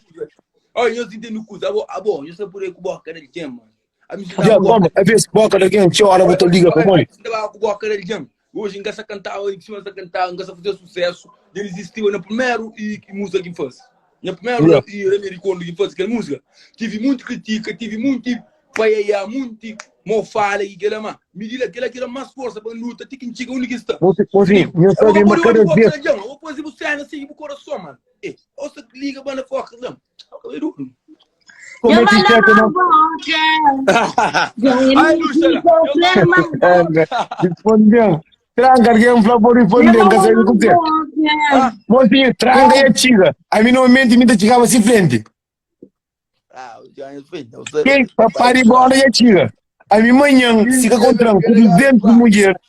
Olha, eu entendo coisa, abo, abo, eu sei por aí com boca dele, mano. A mim Já, como, a vez boca de alguém, tchau, hora botou liga para mim. Não com boca dele, mano. Hoje N ka sa kantaba sima N sa kantaba, N ka sa fazia susésu. Dja dizistiba na primeru i múzika ki N faze. Nha primeru Yeah. i Remedi Kondo ki N faze kel múzika, tive munti kritika, tive munti paiaiá, munti mau fala ki kela, ma mi di la, kela ki da-m más forsa pa N luta ti ki N txiga undi ki N sta. Mosi, mosi, Entende? nho Abo sabe ka ma pode kada obi boka vez la djan, abo faze bu séna, sigi bu korason, mano. E, ô sa liga banda foka la. Abo ka duru. Nha comete manda certo ma não. boca. Ai, Luxa la. Sofrer ma Respondeu. Tranca, alguém falou por Nha responder, não manda sabe ma o que é. boca. Mocinho, tranca e atiga. A mim normalmente me chegava assim frente. Ah, o Giants fez, não sei. Quem papai de bola e atiga. A mim manhã, fica com tranco, com 200 mulher,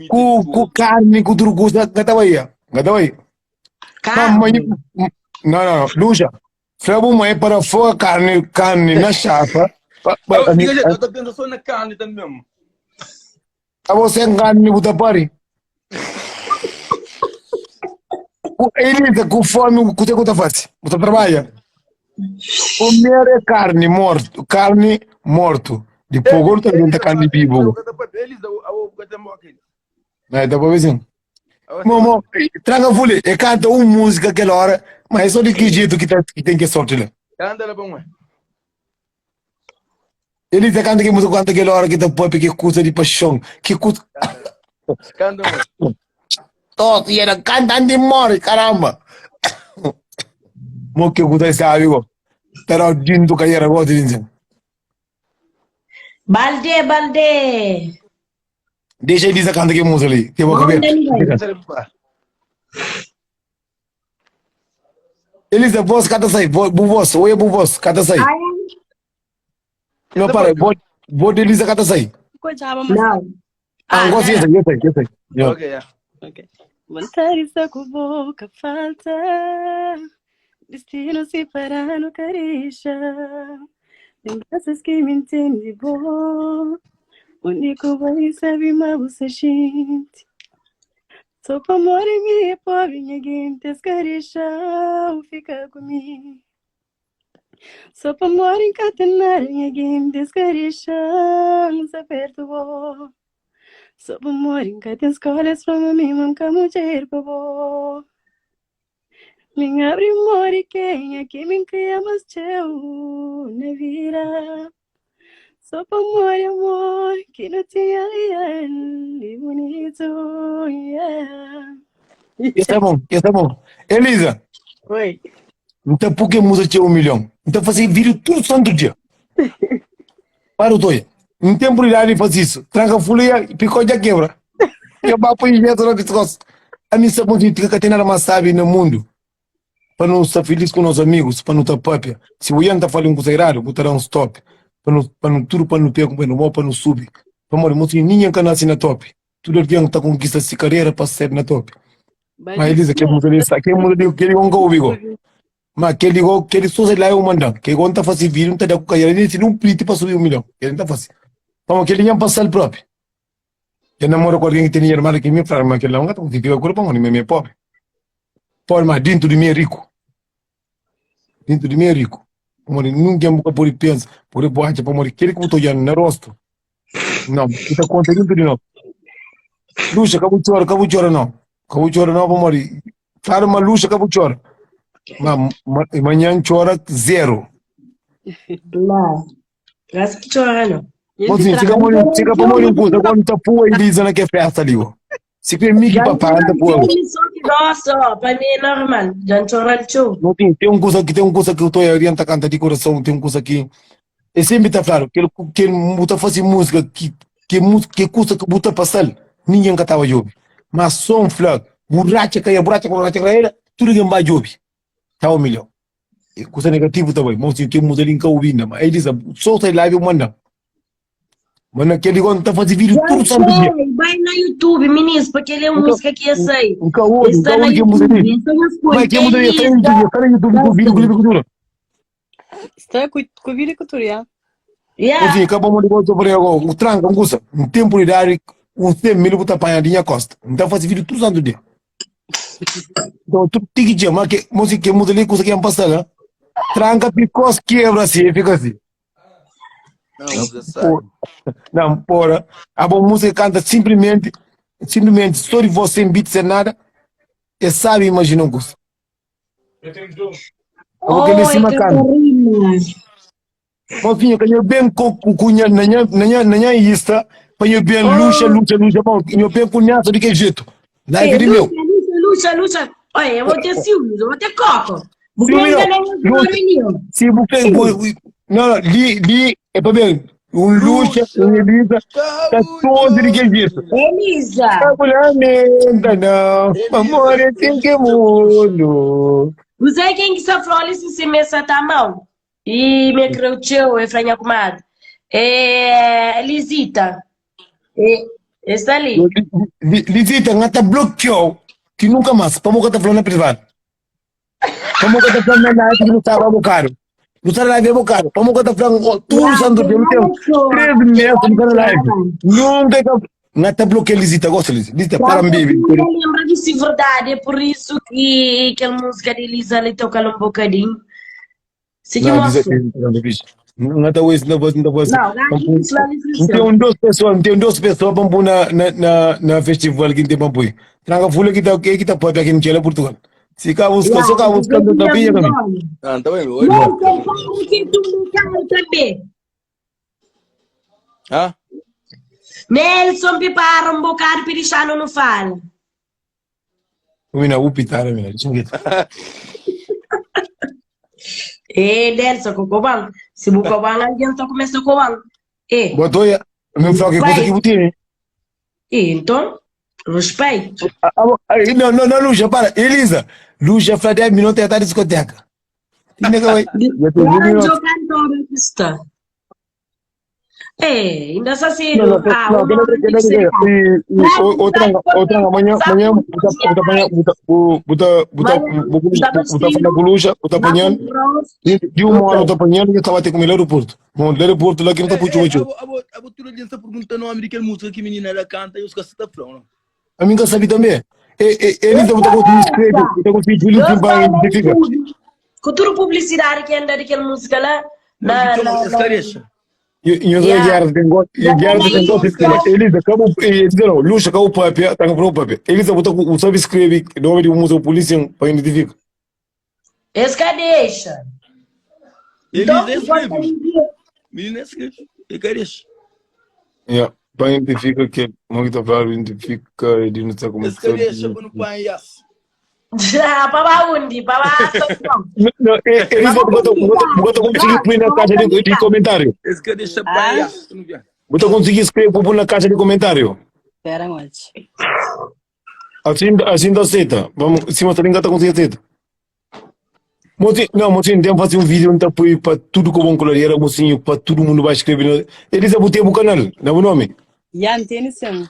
com, com carne, com tudo custa, gata aí, gata aí. Mamãe, Carne. não, não, Luxa, Fla bu mãe para foga carne, carne na chapa. Pa, pa, a mi, Eu tô pensando só na carne também. a você carne bu ta pari. Elisa, com fome, o que você tá faz? Você trabalha? Comer é carne morto, carne morto. Depois agora tá vendo carne vivo. Elisa, eu vou ter morrido. Não, tá bom assim. Momo, traga folha, e canta uma música aquela hora, mas é só de que jeito que, tá, que tem que sorte lá. Canta lá bom, ué. Ele tá canta que música canta aquela hora que tá pop, que custa de paixão, que custa. Canta, ué. Todo, e era cantando e morre, caramba. Mo que custa esse amigo. Terá o dinto cair agora, dizem. Balde, balde. Deixa Elisa canta que música ali. Tem boca aberta. Elisa, voz canta sai. Bu voz, oi bu voz, canta sai. Não para, vou vou de Elisa canta sai. Não. Ah, gosto desse, desse, desse. Ok, yeah. Ok. Vontade está com boca falta. Destino se parar no caricha. Lembranças que me entende bom. Único bem sabe mas você gente. Só por amor em mim, pobre ninguém te escaricha, fica comigo. Só por amor em catenar, ninguém te escaricha, se aperto Só por amor em catenar, escolhas pra mim, nunca mulher, por favor. Minha abre more quem é que me cria, mas teu na vida. Só por amor, amor, que não tinha ali, bonito, yeah. Está bom, está bom. Elisa. Oi. Então, por que música tinha 1 milhão? Então, fazer vídeo todo santo dia. Para o Toia. Não tem prioridade de fazer isso. Tranca folia e picou já quebra. Eu bapo e meto na pescoço. A mim sabe que tem nada mais sabe no mundo. Para não estar feliz com nossos amigos, para não estar papia. Se o Ian tá falando com o errado, vou dar um stop. Para não, para não tudo para não ter, para não para não subir. Para morrer, moço, ninguém can nasce na top. Tudo alguém está conquista sua carreira para ser na top. Mas Elisa, que muda ali, que muda ali, que ele não ouviu. Mas que ele que ele só lá eu mandando, que ele tá fazendo vídeo, não tá dando carreira, nem se não print para subir 1 milhão. Ele não tá fazendo. Então, que ele ia passar ele próprio. Eu namoro com alguém que tem dinheiro mais que mim, fala, mas que ele não tá conseguindo a culpa, mano, é pobre. Pobre, mas dentro de mim é rico. Dentro de mim é rico. Mano, nunca nunca pode pensar, por borracha para morrer, aquele que botou já no rosto. Não, está conta dentro de nós. Luxa, acabou de chorar, acabou de chorar, não. Acabou de chorar, não, para morrer. Claro, uma luxa, acabou de chorar. Mas amanhã chora zero. Não. Graças que chora, não. Mozinho, fica morrer, fica para morrer um curso, agora não tá pua Elisa na que festa ali, ó. Se que Miki papai anda pua. Nossa, para mim é normal. Já não chora Não tem, tem um curso aqui, tem um curso aqui, eu estou orienta canta de coração, tem um curso aqui. E sempre tá claro, que que muta fazer música que que música que custa que buta passar, ninguém cantava job. Mas som flag, buracha caia, buracha buracha caia, tudo que vai job. Tá 1 milhão. E custa negativo também. Mozinho, que muda ali em ouvindo, mas ele diz, solta aí live eu mando. Mas naquele quando tá fazendo vídeo tudo santo dia. Vai no YouTube, ministro, porque ele é uma música que ia sair. Nunca ouve, nunca ouve que música ali. Mas que música ali, tá no YouTube, tá no YouTube com vídeo, clipe, cultura. Está com, com vídeo e cultura, yeah. Yeah. Enfim, acabou de botar por agora. O tranca, um custa. Um tempo de idade, um 100 mil botar apanhadinha costa. Então faz vídeo tudo santo dia. Então, tu tem que dizer, mas que música que muda ali, coisa que é passar, né? Tranca, picos, quebra assim, fica assim. Não, você sabe. Não, porra. A boa música canta simplesmente. Simplesmente só de voz sem beat, sem nada, é sabe imagina um coisa. Eu vou Oi, cima cana. Catarina. Mocinho, que eu bem com com na na na na na Insta, para eu bem luxa, Oh, luxa, luxa, bom, eu bem com nessa de que jeito. Live é, de meu. luxa, luxa, luxa, luxa. Olha, eu vou ter ciúmes, eu vou ter coco. Vou Sim, não. enganar o Luxa, menino. se você Sim. não, não, li, li, é para ver, um luxa, um Luxa, Elisa, tá todo de que jeito. Elisa. Lamenta não, amor Elisa, é assim que Luxa, mundo. Você quem que sofreu ali se me tá mão. E me creu e franha comadre. É, Lisita. É, está ali. Lisita, ngata bloqueou, que nunca mais, para que tá falando na privado. Como que tá falando na live que não estava bocado. Não está na live é bocado. Como que tá falando tudo santo dia, não tem 3 meses no live. Nunca que ngata bloqueia Lisita, gosta Lisita. Lisita para Não, baby. não lembra disso verdade, é por isso que aquela música de Elisa ali toca um bocadinho. Se que Não, diz moço. aqui, não bicho. Não tá hoje, não não não Não, não, isso lá não Não tem um dois pessoas, não tem um dois pessoas para pôr na na na na festival que tem para pôr. Traga folha que tá que tá pôr aqui no Chile Portugal. Se cá busca, só cá busca da pinha também. Ah, tá bem, oi. Não, tem como que tu não cai também. Ah? Nelson prepara um bocado para deixar não fala. Mina, o pitara, mina. Deixa eu ver. Eh, Nelson, cocoban. Se o coban, alguém só começa coban. Eh, Botou ya. Meu filho, que coisa que você e então, respeito. Ah, ah, Não, não, não, Luxa, para. Elisa, Luxa, fala 10 minutos e tá discoteca. Tinha que vai. Já tem 20 minutos. Arranjou cantora que está. Eh, ainda está Não, cedo. não, Ah, não, uma que não, hora que tem não, que ser. que outra, outra, amanhã, amanhã, buta, buta, amanhã, buta, buta, buta, Amanhã, buta, tá buta, fala com Luxa, buta apanhando, de uma hora buta apanhando, que estava até com o aeroporto. Bom, do aeroporto lá que não tá puxando muito. Abo, abo, abo, tudo ali essa pergunta nome de que música que menina ela canta e os caras tá falando. A mim que sabe também. E, e, Elisa, buta conseguir escrever, buta conseguir Eu Felipe falei identifica. tudo. Com toda a publicidade que anda daquela música lá. Na, Mas na, então, na, esclareça. E e eu sou Yeah. Gerard, tem gosto, e Gerard tem gosto de escrever. Elisa, acabou, Elisa não, Luxa, acabou o papel, tá com o papel. Elisa, buta, o sabe escrever, nome de música polícia para identificar. Esse que deixa. Elisa Então, escreve. Menina escreve. Esclarece. Yeah. Para identifica que muito claro identifica ele não sei como Esclarece para não põe yas. Já, para onde? Para Não, não, Elisa, bota bota conseguir pôr na caixa de, de comentário. Esclarece para yas. Não vê. Bota conseguir escrever pôr na caixa de comentário. Espera, mote. Assim, assim dá aceita. Vamos, se você não tá conseguindo aceita. Mocinho, não, mocinho, tem que fazer um vídeo onde tá para tudo como um coloreira, mocinho, para todo mundo vai escrever. Elisa, botei o canal, não é o nome? Já, entende sim.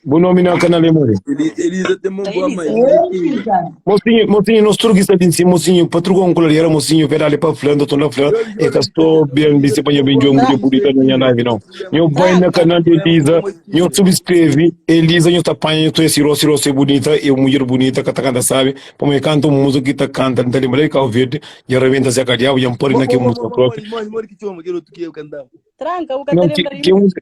O nome não é canal é mori. Elisa tem uma boa mãe. Elisa. Mocinho, mocinho, nós truque está em cima, mocinho, para truque um coloreira, mocinho, ver ali para fulano, tô lá fulano, é que estou bem, disse para eu bem, eu muito bonita na minha live, não. Eu vou na canal de Elisa, eu subscreve, Elisa, eu tapanho, eu tô esse rosto, rosto bonita, eu mulher bonita, que tá canta, sabe? Para me canta uma música que tá canta, não tá lembrando que é verde, e arrebenta se acalhau, e ampare na que música própria. Mano, mano, que chama, que outro que eu cantava. Tranca, o Não, Catarina que, que música.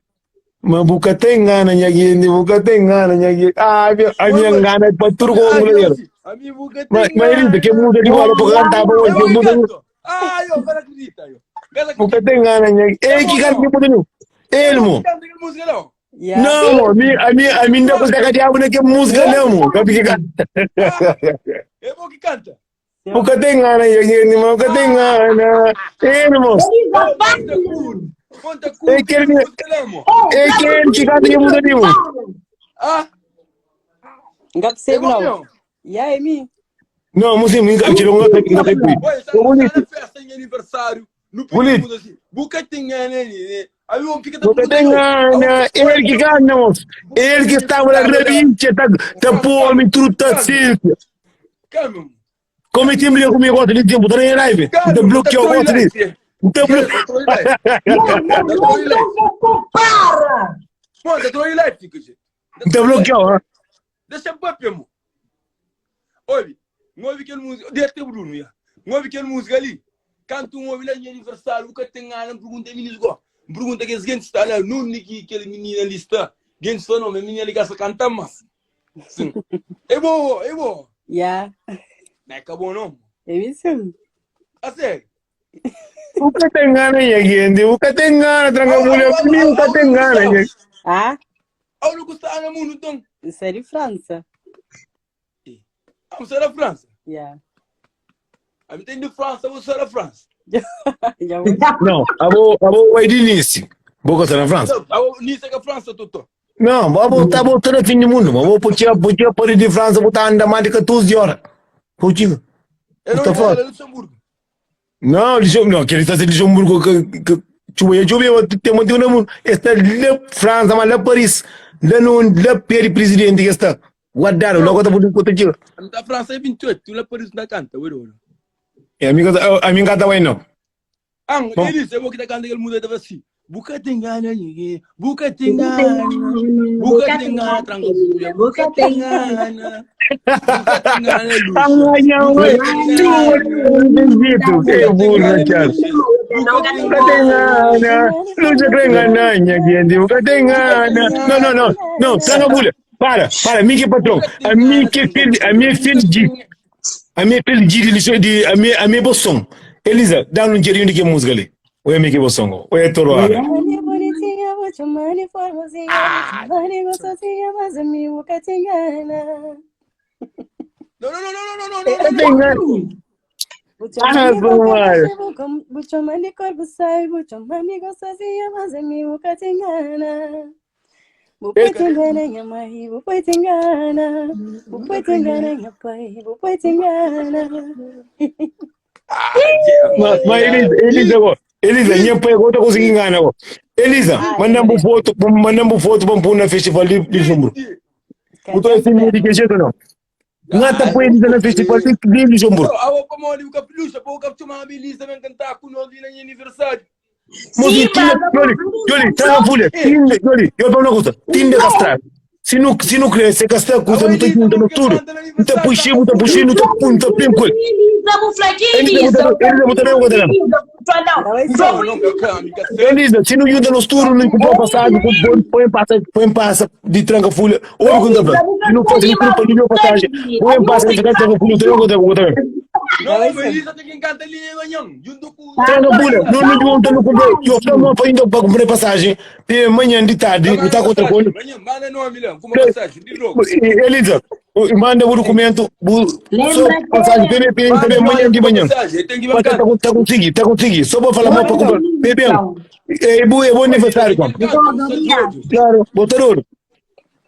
Mas buka tem ngana, nhagini, buka tem ngana, nhagini. Ah, a minha ngana é para tudo como mulher. A minha boca tem Mas, mas Elisa, que música de bola para cantar, Eu que música. canto. Ah, eu, cara acredita, eu. Cara Buka tem ngana, nhagini. Ei, que cara que pode não? Ele, mo. Canta aquela música não. Yeah. Não, mo, a minha, a minha não consegue diabo na que música não, mo. Cabe que canta. É bom que canta. Buka tem ngana, nhagini, buka tem ngana. Ele, mo. Elisa, Conta curto. Conta curto. É que ele- música não, mo. É que ele que canta que música de mo. Ah, Não é percebo, bom não. não. Yeah, é mim. Não, mocinho, nunca tirou um gato que Olha, está Ô, bonito. na festa em aniversário. No Bonito. mundo assim. Boca tem ngana, né? Aí o homem fica Buka tem ngana. Ele que canta, moço. Ele que estava na rebinte, tá, tá pô, homem, tudo tá certo. Calma, mo. Como é que mulher comigo gosta de tempo, tá na live. Então bloqueou o gosto de. Então bloqueou. Não, não, para! Mano, tá trolling live, gente. Então bloqueou, hein? Deixa eu papo, mo. Ouve, não ouve aquela música. Deixa o Bruno, já. Não ouve aquela música ali. Canto um ouve lá no aniversário, nunca tem nada, pergunta a mim, pergunta que esse gente está lá, não que aquele menino ali está. Gentis fla, no, ma minha li ka sa kanta mas. Sim. É bo, é bo. Ya. Não é ka bo não. É mesmo. A sério. Bu ka ta ngana nha gente, bu ka ta ngana tranka mulher, mi bu ka ta ngana nha. Ah? Au nu kusta na mundu então. Isso é de França. Ah, você é da França? Yeah. A mim tem de França, você é da França. Já vou. Não, abo, abo vai de Nice. Bo ka sta na França? Não, abo Nice é ka França, Totó. Não, abo tá bo tá na fim do mundo, mas bo podia podia Paris de França, bo tá anda mais de 14 horas. Podia. Eu não Tá fora. é Luxemburgo. Não, Luxemburgo, não, que ele está em Luxemburgo, que, que, tchuba, eu tchuba, tem muito na mundo. Está lá França, mas lá Paris, lá no, lá pé de presidente que está guardado, logo tá por conta de. A mim tá França é 28, tu lá Paris não canta, ué, ué. É, a mim a mim canta bem não. Ah, Bom. ele disse, eu vou que tá cantando aquele mundo tava assim. Buca tem gana, ninguém. Buca tem gana. Buca tem gana, tranca fúria. Buca tem gana. Buca tem gana, Lúcia. Ai, não, ué. Tchuba, Egito, que burra, cara. Buca Nunca tem gana, Lúcia tem gana, minha gente, nunca tem gana. Não, não, não, não, tranca bulha. Para, para, mim que é patrão. A mim que é filho, a mim é filho de, a mim é filho de, de, de a mim, a mim é boção. Elisa, dá um dinheirinho de que música ali. Oi, a mim que é boção. Oi, é toroada. Mani bonitinha, vou te mani formosinha, vou te mani gostosinha, mas a mim nunca te engana. Não, não, não, não, não, não, Nunca não, tem não. gana. Vou te Ah, mani boca Mari. doce, vou com- vou te mani corpo sai, vou te mani gostosinha, mas a mim nunca te engana. Vou pôr te engana, minha mãe, vou pôr te engana. Vou pôr te engana, minha pai, vou pôr te engana. Mas, mas Elisa, Elisa, ó, Elisa, minha pai agora tá conseguindo enganar, ó. Elisa, Ah, mandamos foto, mandamos foto para pôr na festival de de Luxemburgo. Botou esse meio de que jeito não? Ngata põe Elisa na festival de de Luxemburgo. Ah, vou para o Cap Lúcia, para o Cap chamar a Belisa, vem cantar com nós ali no aniversário. Mozinho, Sim, tinha, mas- Joli, Joli, traga a folha, tinha, Joli, eu vou uma coisa, tinha castrar. Se não, se não cresce, castrar, custa, não tem conta no tudo. Não tá puxando, não tá puxando, não tá não tá bem com ele. Elisa, vou falar que Elisa, Elisa. botar- Elisa, botar bem com ele. Não, Não, não, meu cama, Elisa, se não ajuda nos turnos, não comprou passagem, põe, põe passa, põe passa de tranca folha, ouve quando tá falando. Se não faz, não compra nem passagem, põe passa de tranca folha, não tem conta com também. Não, mas Elisa tem que cantar ali amanhã, junto com Tranca folha, não não junta, não comprou. Eu falo para ainda para comprar passagem, e amanhã de tarde, não tá contra com Amanhã, manda nome lá, com uma passagem, de novo. Elisa, manda o documento, o- só Lembra passagem, que- PBP, também amanhã de manhã. Passagem, tem que Mas tá, bancar. tá conseguindo, tá conseguindo. Só vou falar mal para comprar. Bebê, é, bom, é bom aniversário, pá. Claro, botar ouro.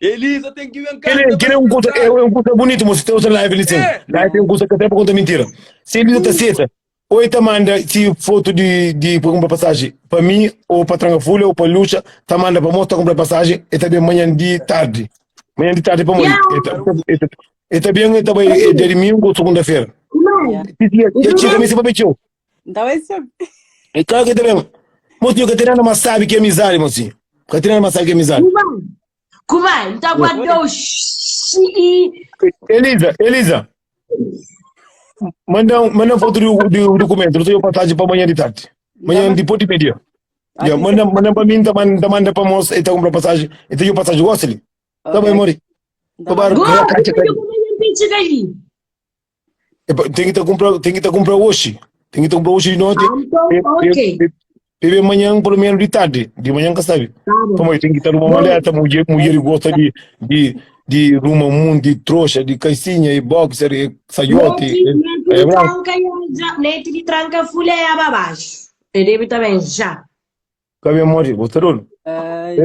Elisa tem que bancar. Ele, ele é um curso, é um curso bonito, mas tem outra live ali sim. É. Live tem um curso que até para contar mentira. Se ele não tá certa, ou então manda se foto de, de para comprar passagem para mim, ou para Tranca Folha, ou para Lucha, tá manda para mostrar comprar passagem, e também amanhã de tarde. Amanhã de tarde para amanhã. E também, e também, é de domingo ou segunda-feira. E chega me para mim, Então é isso. É claro que também. Mocinho, Catarina mas sabe que é amizade, mocinho. Catarina mas sabe que é amizade. Kuman, então guardou e Elisa, Elisa. Manda, um- manda foto do, do documento. Não tenho passagem para amanhã de tarde. Amanhã depois de meio-dia. Yeah, manda, manda para mim, tá, manda, manda para moça, então compra passagem. Então eu passagem, gosto ali. Tá bem, Mori. Então, Gol, chega ali. Tem que estar comprar, tem que estar comprar hoje. Tem que estar comprar hoje de noite. Ah, então, ok. Bebe amanhã, pelo menos de tarde. De manhã, que sabe. Tá bom. Então, tem que estar uma maleta, mulher, mulher gosta de, de, de ruma mundo, de trouxa, de caicinha, e boxer, e saiote. Nete, E, nete é de branco. tranca já, nete de tranca folha é abaixo. Ele também já. Cabe morrer, botaram. Ai,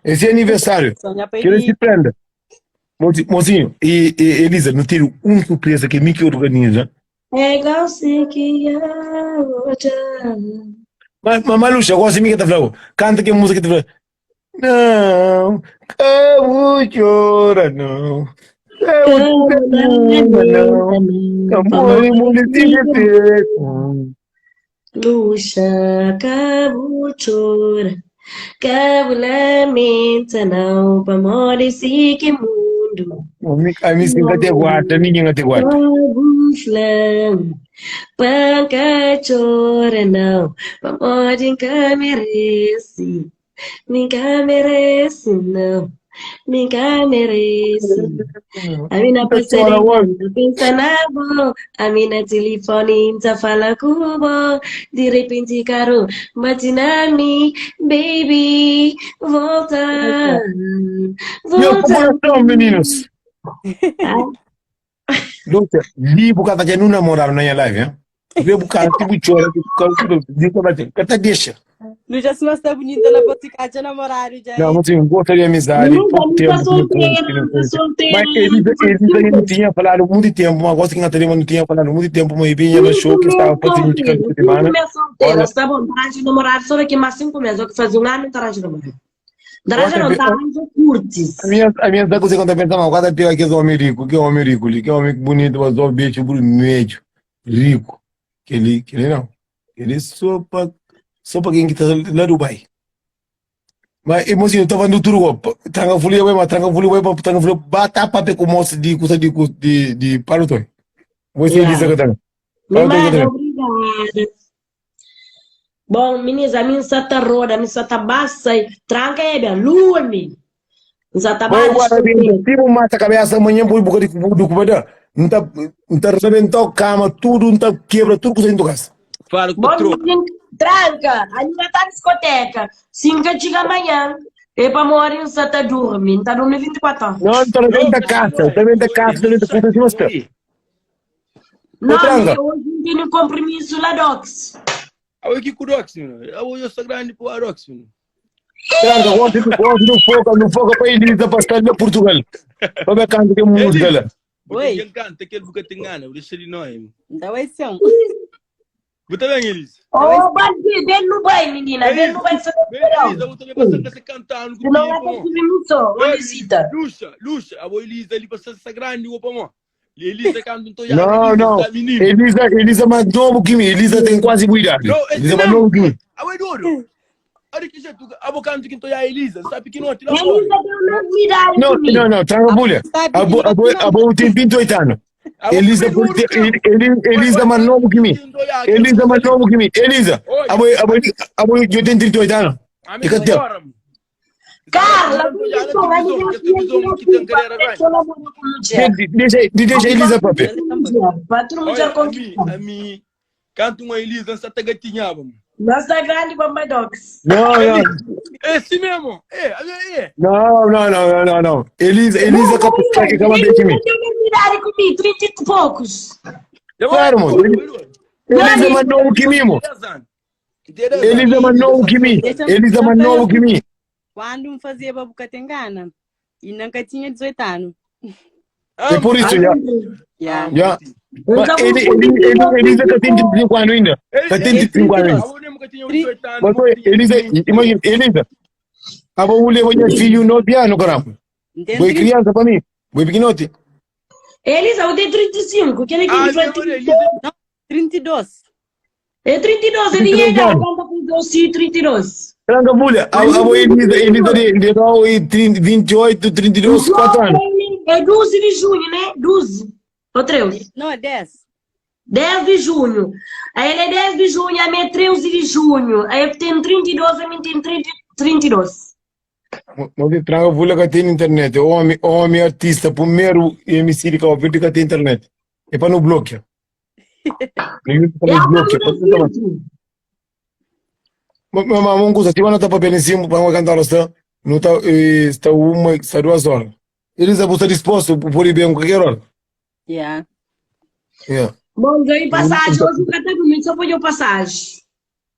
Esse é aniversário. Sonha para Que ele se ir. prenda. Mozinho, mozinho, e, e Elisa, não tem uma surpresa que é mim que organiza. É igual se que eu já. Mas, mas Maluxa, gosta de mim que tá falando. Canta que música que tá falando. Não, eu chora, não. Eu chora, não. Amor, e Luxa, cabo chora, cabo lamenta, não, pa mole se que mundo. A mim sim que te guarda, ninguém te guarda. Cabo flam, panca chora, não, pa mole que merece. Mi ka merese, não. Mi ka merese. Ami na Ta passa txora de hoje. ta pensa na bo. Ami na telefone ta fala ku bo. De repente carro bate na mi, baby, volta, Meu volta. população, meninos. Ah, Lúcia, li bu ka ta nu namorado na nha live, hein? Vê bu cara, tipo chora, tipo cara, tudo, diz que vai ter, ka ta deixa. Lu já se mostra bonita na botica, namorado já. Não, mas eu gosto de amizade, Menina, pouco não tempo tá que não solteira, que não não tá conhece. solteira. Mas Elisa, Elisa não tinha falado muito tempo, mas gosto que a Natalina não tinha falado muito tempo, mas vinha no show que Cinco estava meses fazendo de solteira, cada semana. cinco meses solteira. Olha, Está bom, arranja namorado só daqui mais 5 meses, ou que fazia um ano, não arranja namorado. Arranja ontem, não, tá arranja curte. a minha, a minha da coisa quando pensa, mas cada pega aquele homem rico, que homem rico ali, que homem bonito, mas o bicho vermelho, rico. Que ele, que ele não. Ele só para só para quem que está lá no Dubai. Mas emoção, eu estava no turco, tranca folia, mas tranca folia, mas tranca folia, bata pape com moço de coisa de de de parotoi. Você Yeah. disse que tá. Me Parotoi que manda, tá. obrigada. Bom, meninas, a mim só tá roda, a mim só tá bassa, tranca aí, bem, lume. Só tá Vai bassa guarda bem, discoteca. tipo mata a cabeça amanhã vou bucar de do cubada. Não tá não tá rebentando cama, tudo, não tá quebra, tudo que você tem casa. Fala com o Bom, patrão. menino, tranca, a minha tá na discoteca. 5 chega amanhã. É para morrer, só tá dormindo, tá dormindo 24 horas. Não, tá rebenta casa, tá rebenta casa, tá rebenta casa, você está. Não, tranca. amiga, hoje não tenho compromisso lá, Docs. Awe que kudox, mano. Awe eu sou grande pro Arox, mano. Tranca, gosto gosto do fogo, no fogo para Elisa para estar na Portugal. Para ver canto que música lá. Oi. Quem canta aquele buca tem gana, deixa de nós. Então vai ser um. Você bem, Elisa? Ô, Bandido, vem no bem, menina, vem no bem, Bem, Elisa, você também passa que você cantando Se não é possível, só, ô, Lisita. Luxa, Luxa, a boa Elisa ali passa essa grande, opa, mano. Elisa canta um toiado. Não, não. Menino. Elisa, Elisa mais novo que mim. Elisa tem quase boa idade. Não, esse Elisa mais não. novo que mim. Awe doido. Olha que jeito, a boca canta que toia Elisa, sabe que não tira fora. Elisa tem a mesma idade Não, que mim. não, não, tranca bolha. A bo, a bo, a bo tem 28 anos. Elisa, pode ter- Eli- Elisa mais novo que mim. Elisa mais novo que mim. Elisa, a bo, a bo, a bo, eu tenho 38 anos. Fica tempo. Carla, Deixa, deixa Elisa papel. Para mulher conquistar. A mim, canta uma Elisa, essa tá gatinhava. mano. Nossa grande Bamba Docs. Não, não. É assim mesmo. É, é, é. Não, não, não, não, não, não. Elisa, Elisa que acaba bem que mim. Elisa tem a mesma idade comigo, 30 e poucos. Claro, mano. Elisa é mais novo que mim, mano. Elisa é mais novo que mim. Elisa é mais novo que mim. Quando me fazia babuca tem gana. E nunca tinha 18 anos. É por isso, já. Yeah. Já. Mas ele, ele, ele, Elisa que tem 35 anos ainda. Que tem 35 anos ainda. Mas foi, Elisa, imagina, Elisa. A vou levar meu filho 9 anos, caramba. Entende? Foi criança para mim. Foi pequenote. Elisa, eu tenho 35. Aquele que Ah, ele foi Elisa. 32. É 32, ele 32 é idade, anos. conta com 12, 32. Tranca bulha. A, a vou Elisa, Elisa de, de 9, 30, 28, 32, 4 anos. É 12 de junho, né? 12. Ou 13? Não, é 10. 10 de junho. Aí ele é 10 de junho, a minha é 13 de junho. Aí eu tenho 32, a minha tem 30, 32. Mas de tranca bulha que tem internet. Homem, homem artista, primeiro MC de Cabo Verde que tem internet. É para não bloquear. É Para a não bloquear. família filtro. Mas, mas, uma coisa, se não tá papel em cima para cantar está, não tá, eh, está uma, está duas horas. Eles está disposto por ir bem qualquer hora. Yeah. Yeah. Bom, ganhei passagem. Hoje o cara tá dormindo, só põe passagem.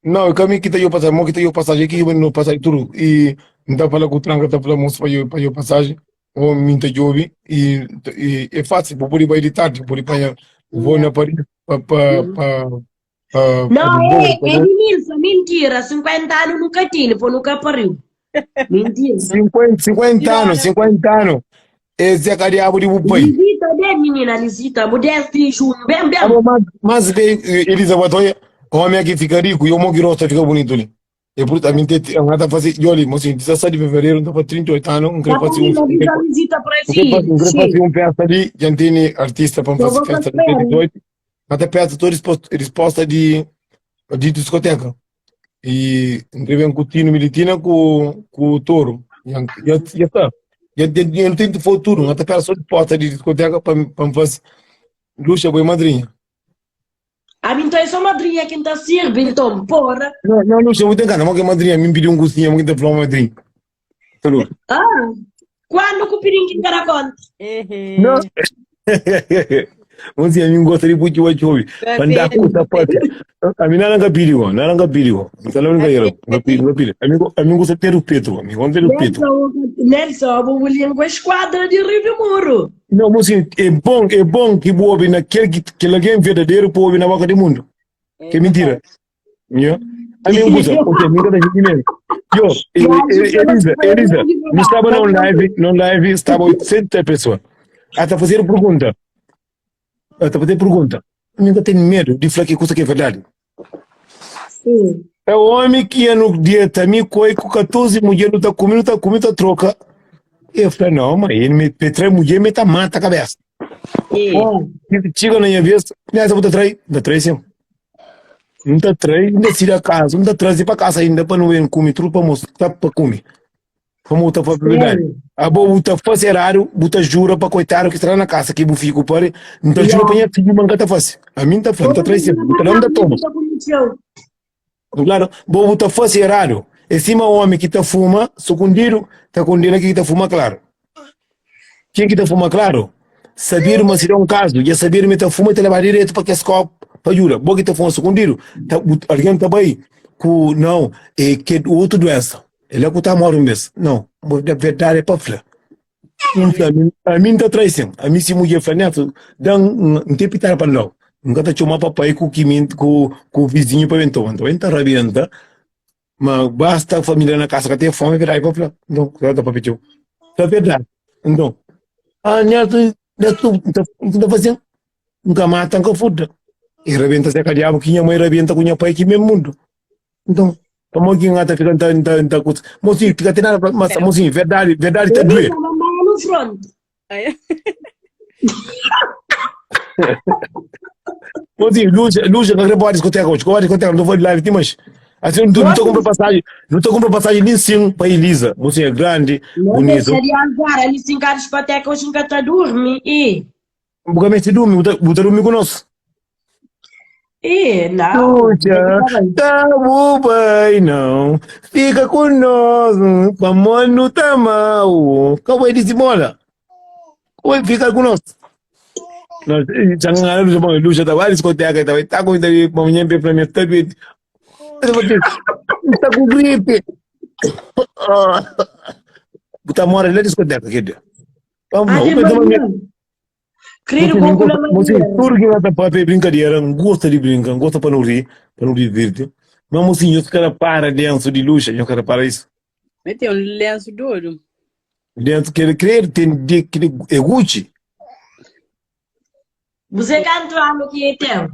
Não, o caminho que tá eu passagem, que tá eu passagem aqui, eu não passagem tudo. E não tá falando com o tranca, tá falando moço para eu para eu passagem. Ou minta jovem e, e é fácil, vou por ir para de tarde, por ir para vou na Paris para para para Não, é, é Edmilson, mentira. 50 anos nunca tinha, pô, nunca pariu. Mentira. 50, 50 anos, 50 anos. Esse é cariabo de Bupai. Lisita, bem, menina, Lisita. O 10 de junho, bem, bem. Abo, mas, mas bem, Elisa olha, homem aqui fica rico e o homem que rosta fica bonito ali. E por também tem, eu tá fazendo, olha, mas assim, 17 de fevereiro, não tá 38 anos, não quero Tá fazer um, menina, avisa a Lisita para não quero fazer, não quero si. fazer um festa ali, já tem artista para Eu fazer vou festa fazer. de 18, mas até peça toda resposta, resposta de, de discoteca. E N ta ben ku Tino Militina ku ku Toro. Ya ya ya sta. Ya ya ya nu ten fo tudo, N ta pera só di porta di diskoteka pa pa N fasi Luxa bo é madrinha. Ami nton é só madrinha ki N ta sirbi nton, porra. Não, não, Luxa, bu ten kana, mo ki é madrinha, mi N pidi un kusinha, mo ki N ta fla ma madrinha. Tá louco. Ah, quando ku pidin ki N ka da konta? Não. Vamos dizer, a mim gosta de puti o chovi. Mandar com sapato. A mim não nunca pedi, não nunca pedi. Não tá nunca era, nunca pedi, nunca pedi. A mim a mim gosta de ter o peito, a mim gosta de ter o peito. Nelson, Nelson, bu língua é esquadra de Rio de Muro. Não, mas assim, é bom, é bom que bu ouve naquele que que alguém verdadeiro para ouvir na boca do mundo. Que é mentira. Nha? A mim gosta, ok, mim gosta de mesmo. Yo, Elisa, Elisa, me estava num live, num live estava 800 pessoas. Até fazer pergunta. Até fazer pergunta. A mim tem medo de falar que coisa que é verdade. Sim. É o homem que ia no dieta, me coi com 14 mulheres, não tá comendo, não tá comendo, tá troca. Eu falei, não, mas ele me trai mulher, me tá mata a cabeça. É. Chega na minha vez, nessa vou te trair, te trai sim. Não tá trai, ainda se da casa, não tá trazer para casa ainda para não ver comer, tudo para mostrar, tá para comer. Como tá para verdade. A boa tá fazer errado, buta jura para coitado que está lá na casa que bu fico pare, não tá jura para minha filha manca tá fazer. A mim tá falando, tá trai sempre, buta não tá toma. Claro, bo tá fazer errado. Em cima o homem que tá fuma, escondido, tá condena que tá fuma claro. Quem que tá fuma claro? Saber uma se dá um caso, já saber me tá fuma, tá levar direto para que escola para ajuda. Bo que tá fuma escondido, tá, alguém tá bem com não, é que outra doença. Ele é que tá morrendo mesmo. Não, a verdade é para falar. A mim tá traição. A mim se mulher fala, neto, dá um, um tempo para não. Nunca tá chamar papai com que com com o vizinho para então, então entra rabienta. Mas basta a família na casa que tem fome, verdade para falar. Não, tá para pedir. Tá verdade. Então, ah, neto, neto, tá tá fazendo. Nunca mata, nunca fuda. E rebenta se diabo que minha mãe rebenta com minha pai que mesmo mundo. Então, como que ngata fica tá tá tá com mocinho, fica tem nada mas mocinho, verdade, verdade tá doer. no front. Mocinho, Lúcia, Lúcia, não quero discoteca hoje, qual discoteca, não vou de live, mas assim, não tô comprando passagem, não tô comprando passagem nem sim para Elisa, mocinho é grande, bonito. Seria agora, ali sim, cara, discoteca hoje nunca tá dorme e Buka se dorme, buta dorme conosco. E não. Lúcia, tá bem, não. Fica conosco, amor não tá mal. Como ele disse, mola. Oi, fica conosco. Nós, já não bom, Lúcia tá lá, discoteca, tá, tá com a minha para mim, tá bem. Tá com gripe. Buta mora na discoteca, querido. Vamos, vamos, Querido, bom Você, tudo que vai para é brincadeira, não gosta de brincar, não gosta para não rir, para não divertir. Mas mocinho, os caras para lenço de luxo, os caras para isso. Mete um lenço de ouro. Lenço que ele crê, tem de que é Gucci. Você canto ano que é teu?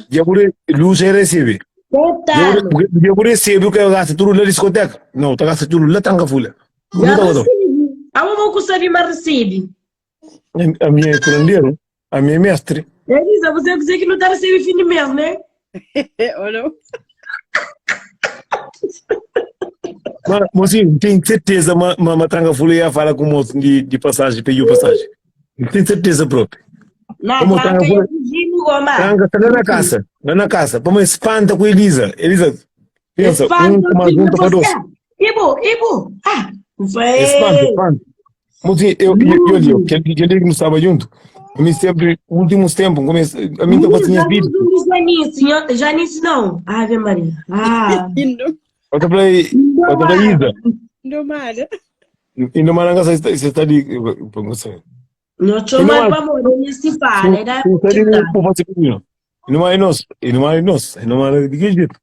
Já por luxo recebe. Já por recebe o que eu gasto tudo na discoteca. Não, tá gastando tudo lá tranca folha. Já recebe. A uma que sabe, mas recebe. A minha é curandeiro, a minha é mestre. Elisa, você dizer que não está recebendo fim de mês, né? Ou não? Mas, mocinho, tenho certeza, uma, uma, uma tranca folha ia falar com o moço de, de passagem, pediu passagem. Tenho certeza própria. Não, Como tranca tranca eu fugi no Gomar. Tranca está lá na casa, lá na casa. Vamos espanta com Elisa. Elisa, pensa, um Espanta, mais um para dois. Ibu, Ibu. Ah, foi. Espanta, espanta. Mocinho, eu, eu, eu, eu, que que que não estava junto. A mim sempre, últimos tempos, comece, a mim estava assim, vida. Janice, Janice não. Ave Maria. Ah. Indo. Eu falei, eu falei, Isa. Indomada. E no Maranga você está, você está ali, não sei. Não chama para morrer, se fala, né? Não é nosso, não é nosso, não é de que jeito.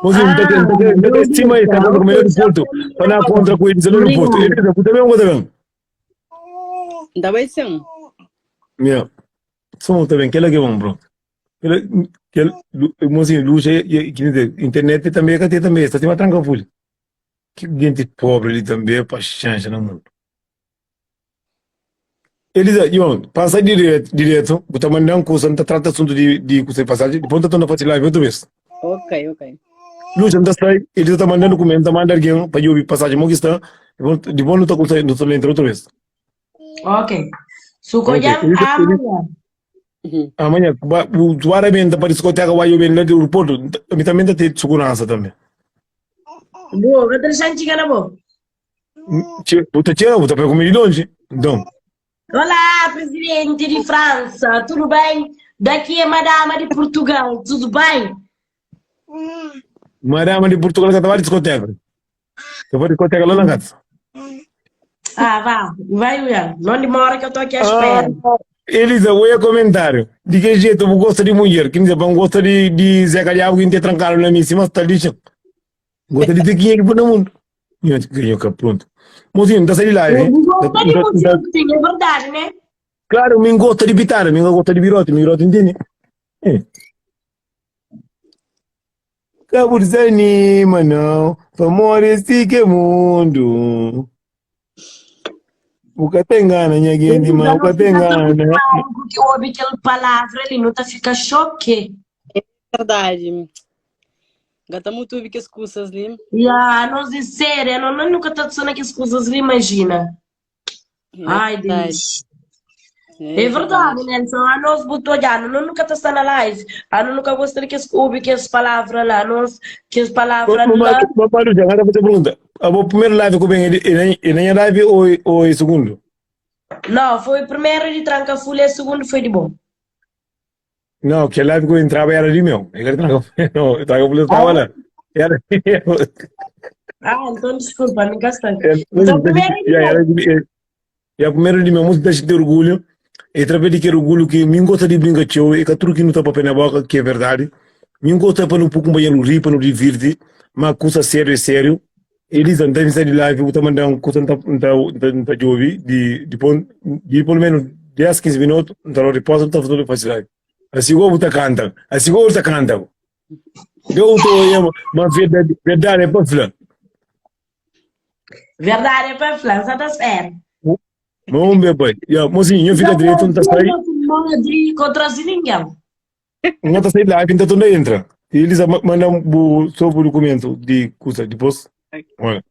Você não está não está cima aí, está com o melhor do Porto. Para na contra com eles no Porto. Ele está também, ou também. Ainda bem sim. Yeah. Somos também, que é que vamos, bro. Que mocinho, luz, internet também, que também, está tem uma tranca folha. Que gente pobre ali também, paciência no mundo. Elisa, João, passa direto, direto, você mandar um curso, não trata assunto de, de curso de passagem, depois tá tornando a fazer live outra vez. Ok, ok. Lucha, N ta sai, Elisa ta manda dokumentu, ta manda algen pa djobe pasajen mo ki sta, dipôs nu ta kumsa, nu ta entra otu bes. Ok. Su Ok, kojan Elisa, Elisa, amanhã. amanhã, ba, bu ba rabenta pa diskoteka, ba djobe la di aeroportu, mi tanbe N ta ten suguransa tanbe. Bo, ka ta dexa-m txiga na bo. Txe, bu ta txega, bu ta pega ku mi di lonji, nton. Olá, presidente de França, tudo bem? Daqui é madama de Portugal, tudo bem? Madama de Portugal ka ta ba diskoteka. Ta ba diskoteka lá na casa. Ah, vá, vai, William. Não demora que eu tô aqui à espera. Ah, Elisa, oi a comentário. De que jeito bu gosta de mulher? Quem diz, bom gosta de, de Zé Cadiabo que não tem trancado na mim, mas tá lixo. Gosta de ter quem é que põe no mundo. Nho, nho, cá, pronto. Mozinho, tá saindo live, hein? Gosta de mozinho que tem, é verdade, né? Claro, mim gosta de pitada, mim gosta de birote, birote entende? É. Ka bu desanima, não. Pamodi esse que é mundo. Bu ka ta engana, nha gente, mas bu ka ta engana. Que ouve aquela palavra ali, não tá fica choque. É verdade. Gata muito ouvir que as coisas ali. Ya, nós de sério, não, não nunca tá só naquelas coisas ali, imagina. É Ai, verdade. Deus. É É verdade, verdade. Nelson. A nós botou já, não nunca tá está na live. A nós nunca gosta de que ouve que as palavras lá, nós que as palavras lá. Papai Luciano, agora vou te perguntar. A o primeiro live que eu venho, é nem live ou, ou é segundo? Não, foi o primeiro de tranca-folha, o segundo foi de bom. Não, que a live que eu entrava era de meu. Eu era não, tranca-folha estava lá. Era, Ah, então desculpa, nunca está. era, Então, primeiro de bom. era de, e a primeira de meu música deixa de ter orgulho. E através de que orgulho que mim gosta de brincar teu, e que tudo que não tá papel na boca, que é verdade. Mim gosta para não pôr companheiro rir, para não divertir, mas coisa sério é sério. Eles não devem sair de live, eu tô mandando coisa não tá não tá não tá de de de de pelo menos 10, 15 minutos, não tá reposa, não tá fazendo faz live. Assim igual você canta, assim igual você canta. Eu tô aí, mas verdade, verdade é para falar. Verdade é para falar, só tá certo. Bom, meu pai. Ya, mozinho, eu fico direito, não tá saindo. Madrid contra ninguém. Não tá saindo live, então tu não entra. E eles mandam o sobre o documento de coisa, depois. Olha.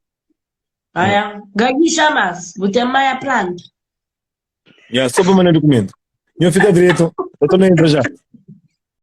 Ah, é. Gagui chamas, vou ter mais a planta. Ya, só para mandar documento. Eu fico direito, eu tô não entra já.